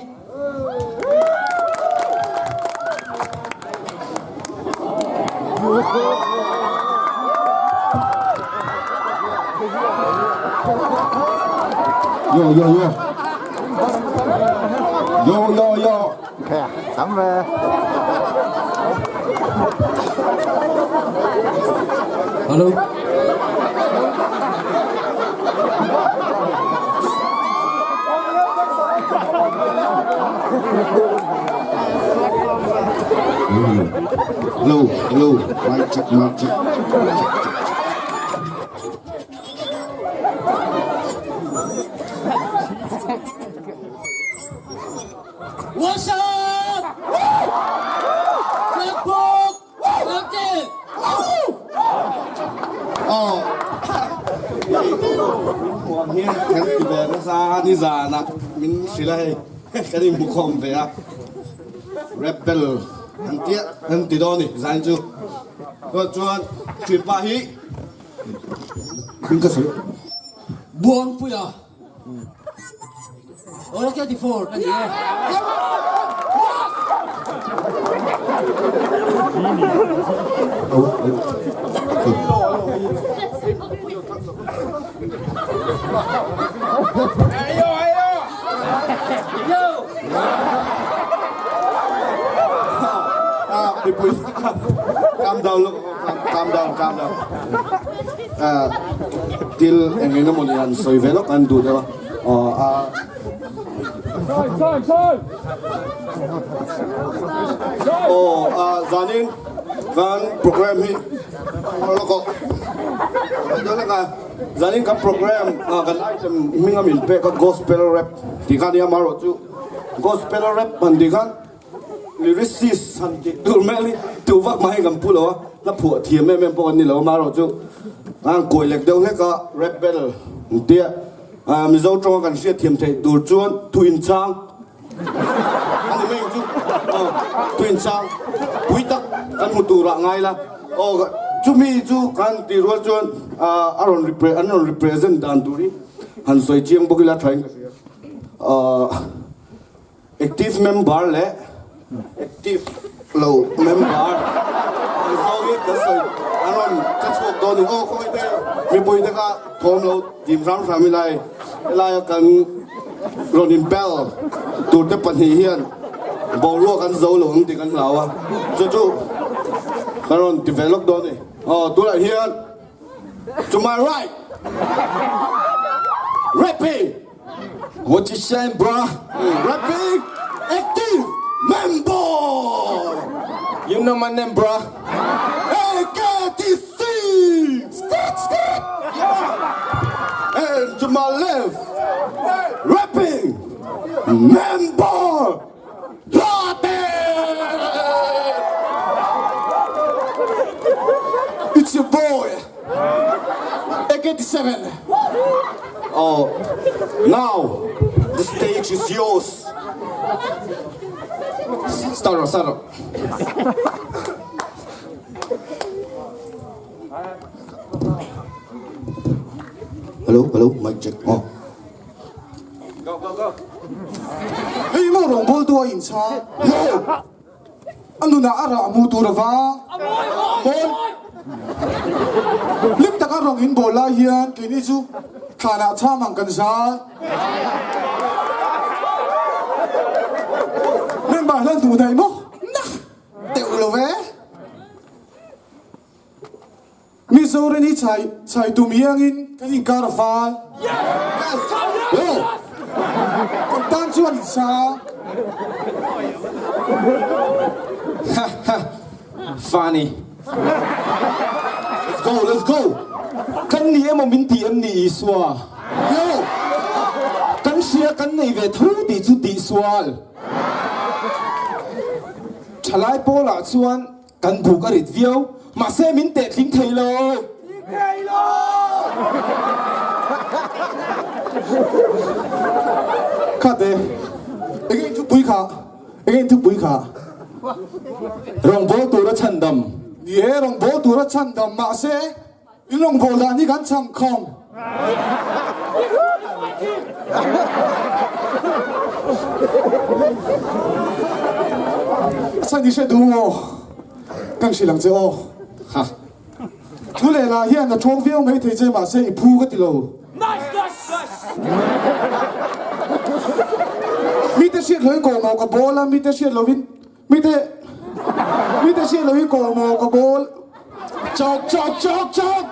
Yo yo yo. Yo yo yo. Hello. Hello, hello, mic check, mic check. What's up? Blackboard! Rocket! Aw. Kan ti ve nasa a ni. Nizanah min hrilh a hei kan inhmu khawm ve a, Rebel an tia an ti dawn a ni zain chu. Chuan ṭhianpa hi ka sawi. Buangpuia. All 24 ka ni e. Mipui calm down calm down calm down. Thil eng eng emawni han sawi ve lawk an duh deuh a aw a aw a zanin kan program hi lawk aw zanin kan program kan item hming a min pek a gospel rap tih kha ania amaherawhchu gospel rap han tih khan Lyricist han tih tur mel hi tu vak mah hi kan pu lo a, hla phuah thiam em em pawh kan ni lo a, amaherawh chu a han kawi lek deuh hlek a, rap battle an tia, Mizo tawnga kan hriat thiam theih tur chuan thu inchang a ni mai ang chu, thu inchang pui tak kan hmu turah ngai la, aw chumi chu kan tih rual chuan a rawn an rawn represent dan tur hi han sawi chiang bawk ila thain ka hria. Active member leh active lo member ang zawng hi kan sawi an rawn che chhuak dawn a ni. Aw khawngaih te mipui te kha thawm lo dim hram hram ila hei helaia kan rawn in bel tur te pahnih hian boruak an zo lo ang tih kan hlau a, chu chu kan rawn ti ve lawk dawn a ni. Aw tunah hian to my right rapping. What you saying bruh? Rapping active member! You know my name bruh? AKTC! Skirt skirt! Yeah! And to my left, rapping member Latte! It's your boy AK-87. Oh, now the stage is yours. Start rawh, start rawh. Hello, hello, mic check. Oh. Go, go, go. Hei maw rawngbawl tu a inchhang. A nunah a rah hmuh tur ava mawn. Hlim taka rawng in bawl lai hian keini chu thlanah chham ang kan zal. Member hlan duh daih maw? Na teuh lo ve. Mizoram hi chhai chhai tum hiangin kan inkar a fal. Kan tan chuan in sa. Funny. Let's go, let's go. Kan ni emaw min ti em ni Isua? Yo! Kan hria kan nei ve tho tih chu tihsual. Thalai pawlah chuan Kan buk a rit viau, mahse min teh tling thei lo. Tling thei lo! Khate, enge in thupui kha? Enge in thupui kha? Rawngbâwl tura chhandam. Ni e, rawngbâwl tura chhandam, mahse in rawngbâwl dan hi kan chhang khawm. Chhan i hre duh maw? Kan hrilh ang che aw. Ha. Thu leh lah hian a ṭhawng viau mai thei che mahse i phu ka ti lo. Mite hriat loin kawh maw ka bawl a, mite hriat loin Mite mite hriat lo hi kawr maw ka bawl. Chawk chawk chawk chawk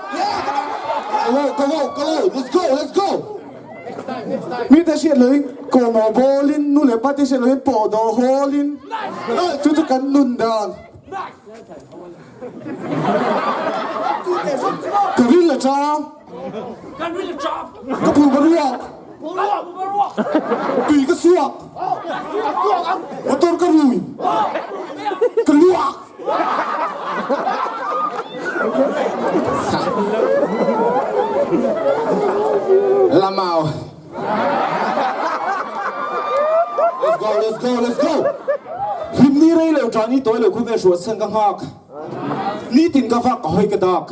Go go go go let's go let's go Mite hriat lo hi kawr maw bawl in nu leh pa te hriat lo hi pawh dawh hawl in chu chu kan nun dan. Ka ril a chang. Ka phu ka ruak. Tui ka suak. Motor ka rui. Ka luak. Lamau. Let's go! Hlimni rei lo ṭah ni tawi lo khawvel hruat san ka nghak. Nitin ka vak ka hawi ka dak.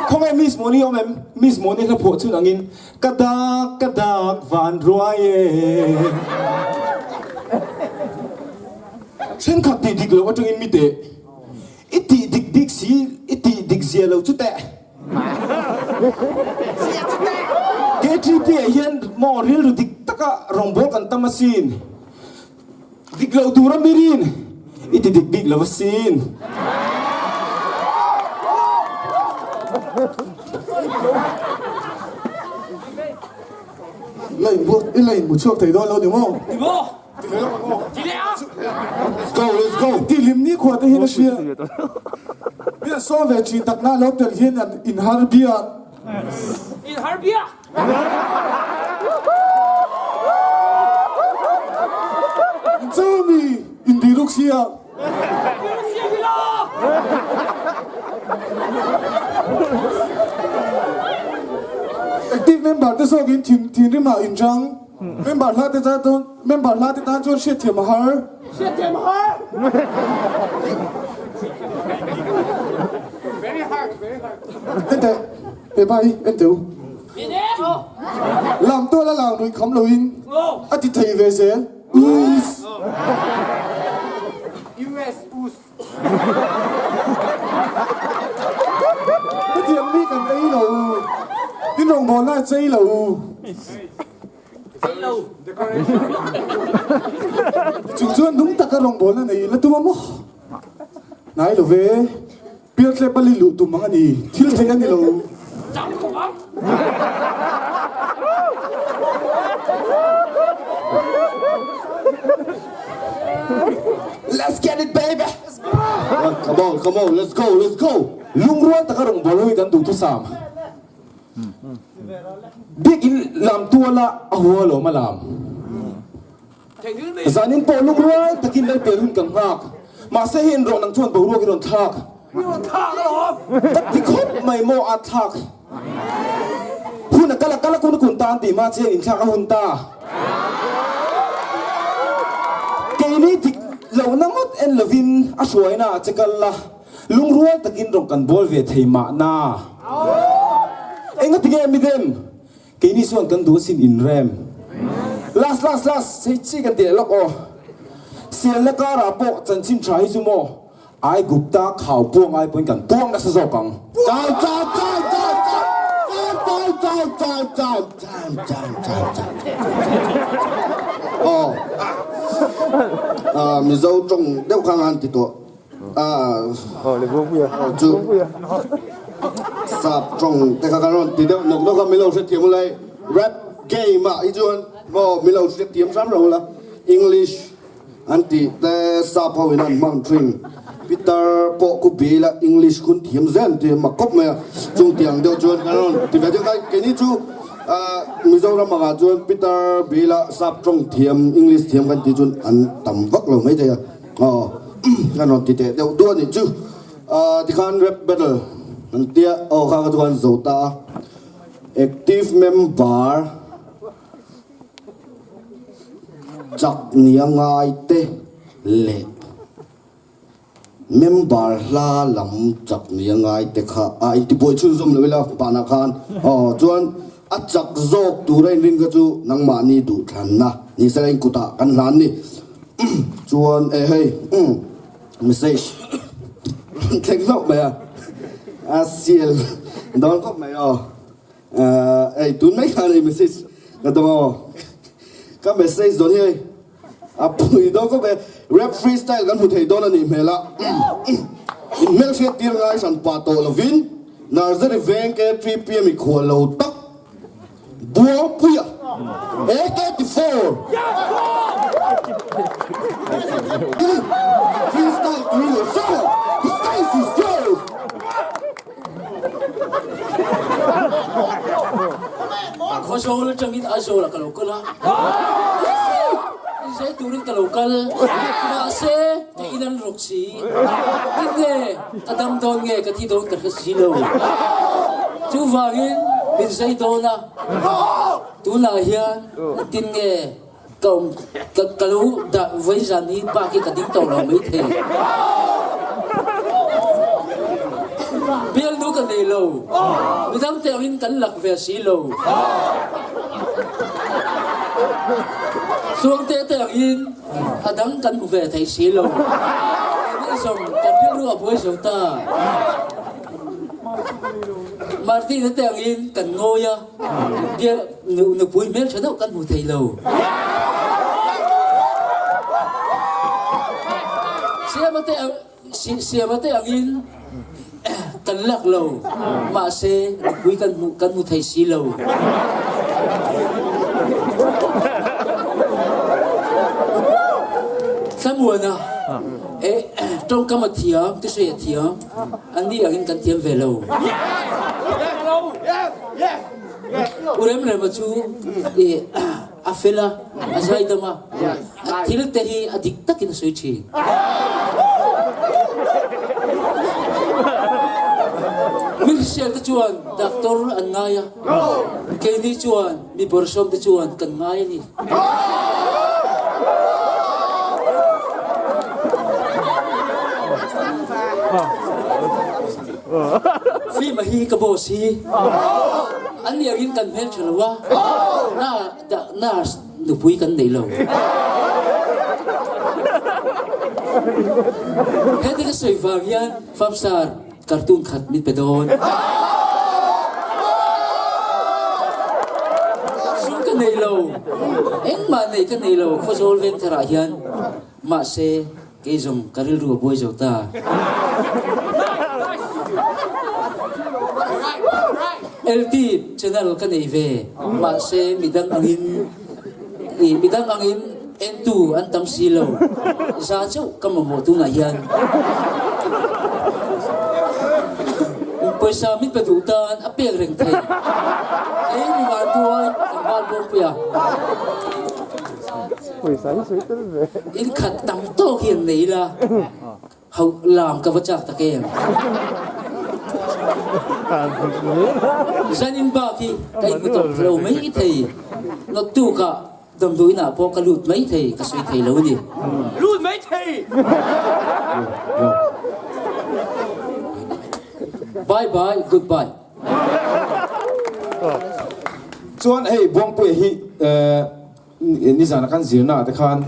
Khawnge Miss Moni awm em? Miss Moni hla phuah chhun angin ka dak ka dak van ruai e. Thenkhat tih dik loh atangin mi teh. I tih dik bik si, i tih dik zia lo chu teh. KTP ah hian maw rilru dik taka rawngbâwl kan tam asin. Dik lo tura mirin i ti dik bik lo asin. La inbuak, i la inmu chhuak thei dawn lo ni maw? Ni maw? Ti leh ang maw? Ti leh a! Let's go, let's go! Ti hlim ni khua te hian a hria. Mi an sawm ve thin takna lo tel hian an inhar biak. Inhar biak! Chu mi inbiruk sia. Inbiruk sia hi la! Active member te zawkin thinrim ah inchang. Member hla te tan chuan member hla te tan chuan hriatthiam a har. Hriatthiam a har. Very hard, very hard. Ente, he pa hi en teu. Lam tual a lang rui kham loin a ti thei ve zel. Us. US us. Hetiang mi kan ei lo. Tin rawngbawlna a chei lo. Chung chuan nung taka rawngbawlna nei la tum a maw? Ngai lo ve, Pialtlep a li luh tum ang a ni, thil theih a ni lo. Let's get it baby! Come on, come on, let's go, let's go! Lungrual taka rawngbawlna hi kan duhthusam. Biakinn lam tuala a hua alawm a lam. Zanin pawh lungrual takin Lalpian hun kan nghak. Mahse hei inrawh nang chuan boruak i rawn thlak. Ka ti khawp mai maw a thlak. Hun a kal a kal a kun a kun ta an tih hma chian inthlak a hun ta. Keini dik lohna ngawt en lovin a hruaina ah che kal la. Lungrual takin rawn kan bawl ve thei mahna. Engati nge midem? Keini chuan kan duh asin inrem. Last last last hei chi kan ti leh lawk aw. Sialna karah pawh chanchin tha hi chu maw Aigupta khau puang ai pawhin kan puang nasa zawk ang. Time time time time time time time time time time time time time aw ah Mizo tawng deuh kha ngan ti tawh. Chu sap tawng te kha kan rawn ti deuh nawk nawk a milo hrethiam ula hei rap game ah hi chuan maw milo hrethiam hram lo ula English an tih te sap ho in an hmang thin Peter pawh khu bil a English khun thiam zel an ti mak khawp mai a chung tiang deuh chuan kan rawn ti ve deuh a keini chu Mizoram angah chuan Peter bil a sap tawng thiam English thiam kan tih chuan an tam vak lo maithei a. Aw kan rawn ti teh deuh duah anih chu. Tikhan rap battle an tia aw kha kha chu kan zo ta a. Active member chak nia ngai te leh member hla lam chak nia ngai te kha a intibuai chhunzawm lo ila panah khan aw chuan a chak zawk tura inrin kha chu nangmahni duhthlanna ni sela in kutah kan hlan ni. Chuan eh hei message rawn thleng hlauh mai a, a sial dawn khawp mai aw. Hei tun mai khan hei message ka dawng aw. Ka message dawn hi hei a pui dawn khawp mai. Rap freestyle kan hmu thei dawn a nih hmel a. In hmelhriat tir ngai hran pah tawh lovin Nursery veng K3 P mi khual lo tak Buangpuia AK-34 Freestyle tui lo hre The stage is yours! Khawzawl atangin Aizawl ah ka lo kal a, inzai turin ka lo kal, mahse ka in an rawk si, tinge Ka dam dawn nge ka thi dawn ka hre si lo. Chuvangin min zai dawn a, tunah hian engtin nge? Ka awm ka ka lo dah vawi zan hi bak hi ka ding tawh lo mai thei. Bialnu ka nei lo. Midang te angin kan lak ve si lo. Tluangte te angin a dang kan hmu ve thei si lo. Keini zawng kan rilru a buai zo ta. Martin-a te angin kan ngawi a, bial nupui hmeltha deuh kan hmu thei lo. Siama te Siama te angin kan lak lo, mahse nupui kan hmu kan hmu thei si lo. Thlamuana, eh tawngkam a thiam, thusawi a thiam. An ni angin kan thiam ve lo. U Remrema chu a fel a, a zaidam a, a thil te hi a dik takin a sawi thin. Mi hrisel te chuan doctor an ngai a, keini chuan mi bawrhsawm te chuan kan ngai a ni. Fima hi ka boss hi an ni angin kan hmel tha lo a, nurse nupui kan nei lo. Heti ka sawi vang hian Famsar Cartoon khat min pe dawn. Sum ka nei lo, engmah nei ka nei lo Khawzawl Vengtharah hian. Mahse, kei zawng ka rilru a buai zo ta. LT channel ka nei ve, mahse midang angin midang angin Entu an tam si lo. Za chauh ka mamawh tunah hian. Pawisa min pe duh tan a pek reng thei. Kei mi van tuai kan val bawkpui a. In khat tam tawk hian nei ila hauh lam ka va chak tak em. Zanin bak hi ka inhmu tawp lo mai thei. Naktukah Damdawiin ah pawh ka lut mai thei, ka sawi thei lo a ni. Lut mai thei! Bye bye, good bye. Chuan hei Buangpuia hi nizana kan zirna ah te khan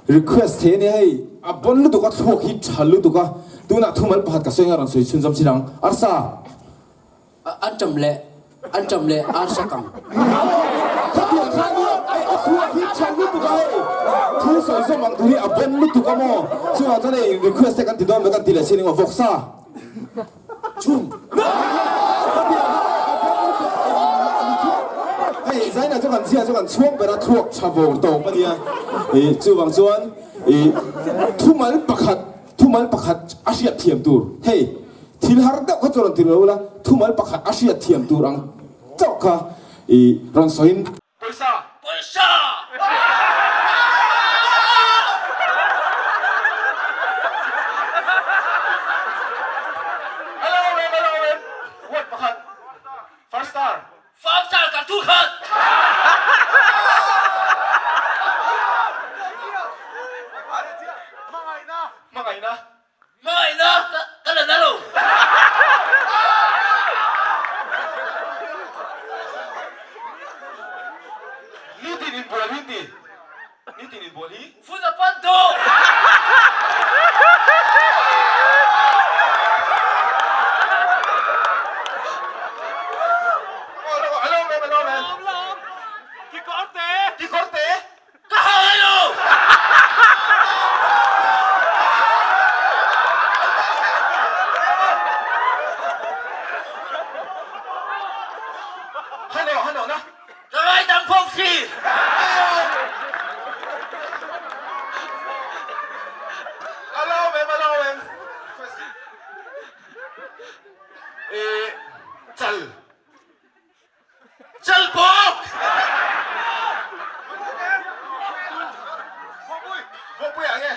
request thei a nia hei a bon lutuk a thluak hi tha lutuk a tunah thumal pakhat ka sawi anga rawn sawi chhunzawm chin ang arsa. An ṭam leh an ṭam leh arsa kang. Khatiang khan i a thluak hi chhan lutuk a hei thu sawi zawm ang tur hi a bon lutuk a maw chungah chuan hei request te kan ti dawn mai kan ti leh chin emaw vawksa chhum hei zaina chu kan zia chu kan chhuang ber a thluak tha vawr tawp a nia i chuvang chuan i thumal pakhat Thumal pakhat a hriat thiam tur, hei thil har deuh kha chu rawn ti lo ula, thumal pakhat a hriat thiam tur ang chauh kha i rawn sawiin. Pawisa! Pawisa! A lo rem, a lo rem, word pakhat, first star. Farm star kan thu khat! Hmangaihna! Hmangaihna! Hmangaihna ka la na lo! Nitin inbual hi ti. Nitin inbual hi. Vun a pan dawh! Ka ha lai lo! Ka ngaidam phawk si! A lawm em, a lawm em. E, chal. Chal bawk! Bawkpui ah nge?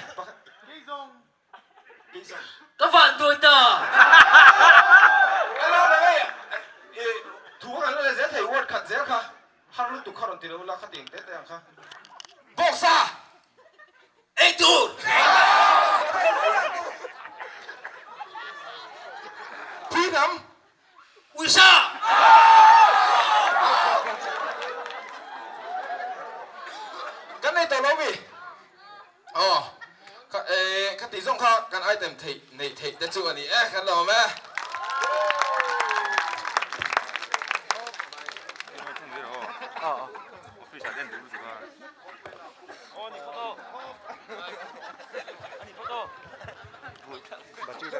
Ka van dawi ta! A lawm em, hei, thu ka kan la leh zel thei, word khat zel kha. Har lutuk kha rawn ti lo ula kha tiang te te ang kha. Bawksa! Ei tur! Phuihnam! Uisa! Kan nei tawh lo mi? Aw, kha eh kha tih zawng kha kan item theih neih theih te chu a ni e, kan lo awm e.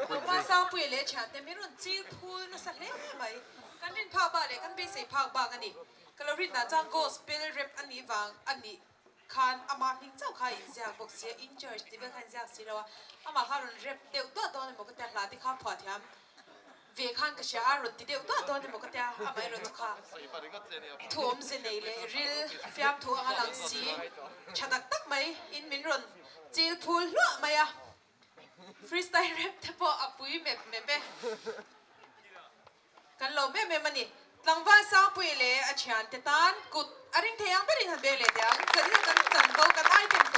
Tlangval Sangpuia leh thiante min rawn chil phul nasa hle mai. Kan rin phak bak leh kan beisei phak bak a ni. Ka lo rinna chuan gospel rap a nih vang a nih khan amah hming chauh kha a inziak bawk sia, in church tih vel kha a inziak si lo a, amah kha a rawn rap deuh duah dawn emaw ka tia hla te kha phuah thiam ve khan ka hria a, rawn ti deuh duah dawn emaw ka tia amaherawh chu kha thu awmze nei leh ril fiamthu anga lang si tha tak tak mai in min rawn chil phul hluah mai a. Freestyle rap te pawh a pui mep mep e. Kan lo mem em a ni. Tlangval Sangpui leh a thiante tan kut a ring thei ang berin han beng leh teh ang. Zanin a kan chanvo kan item.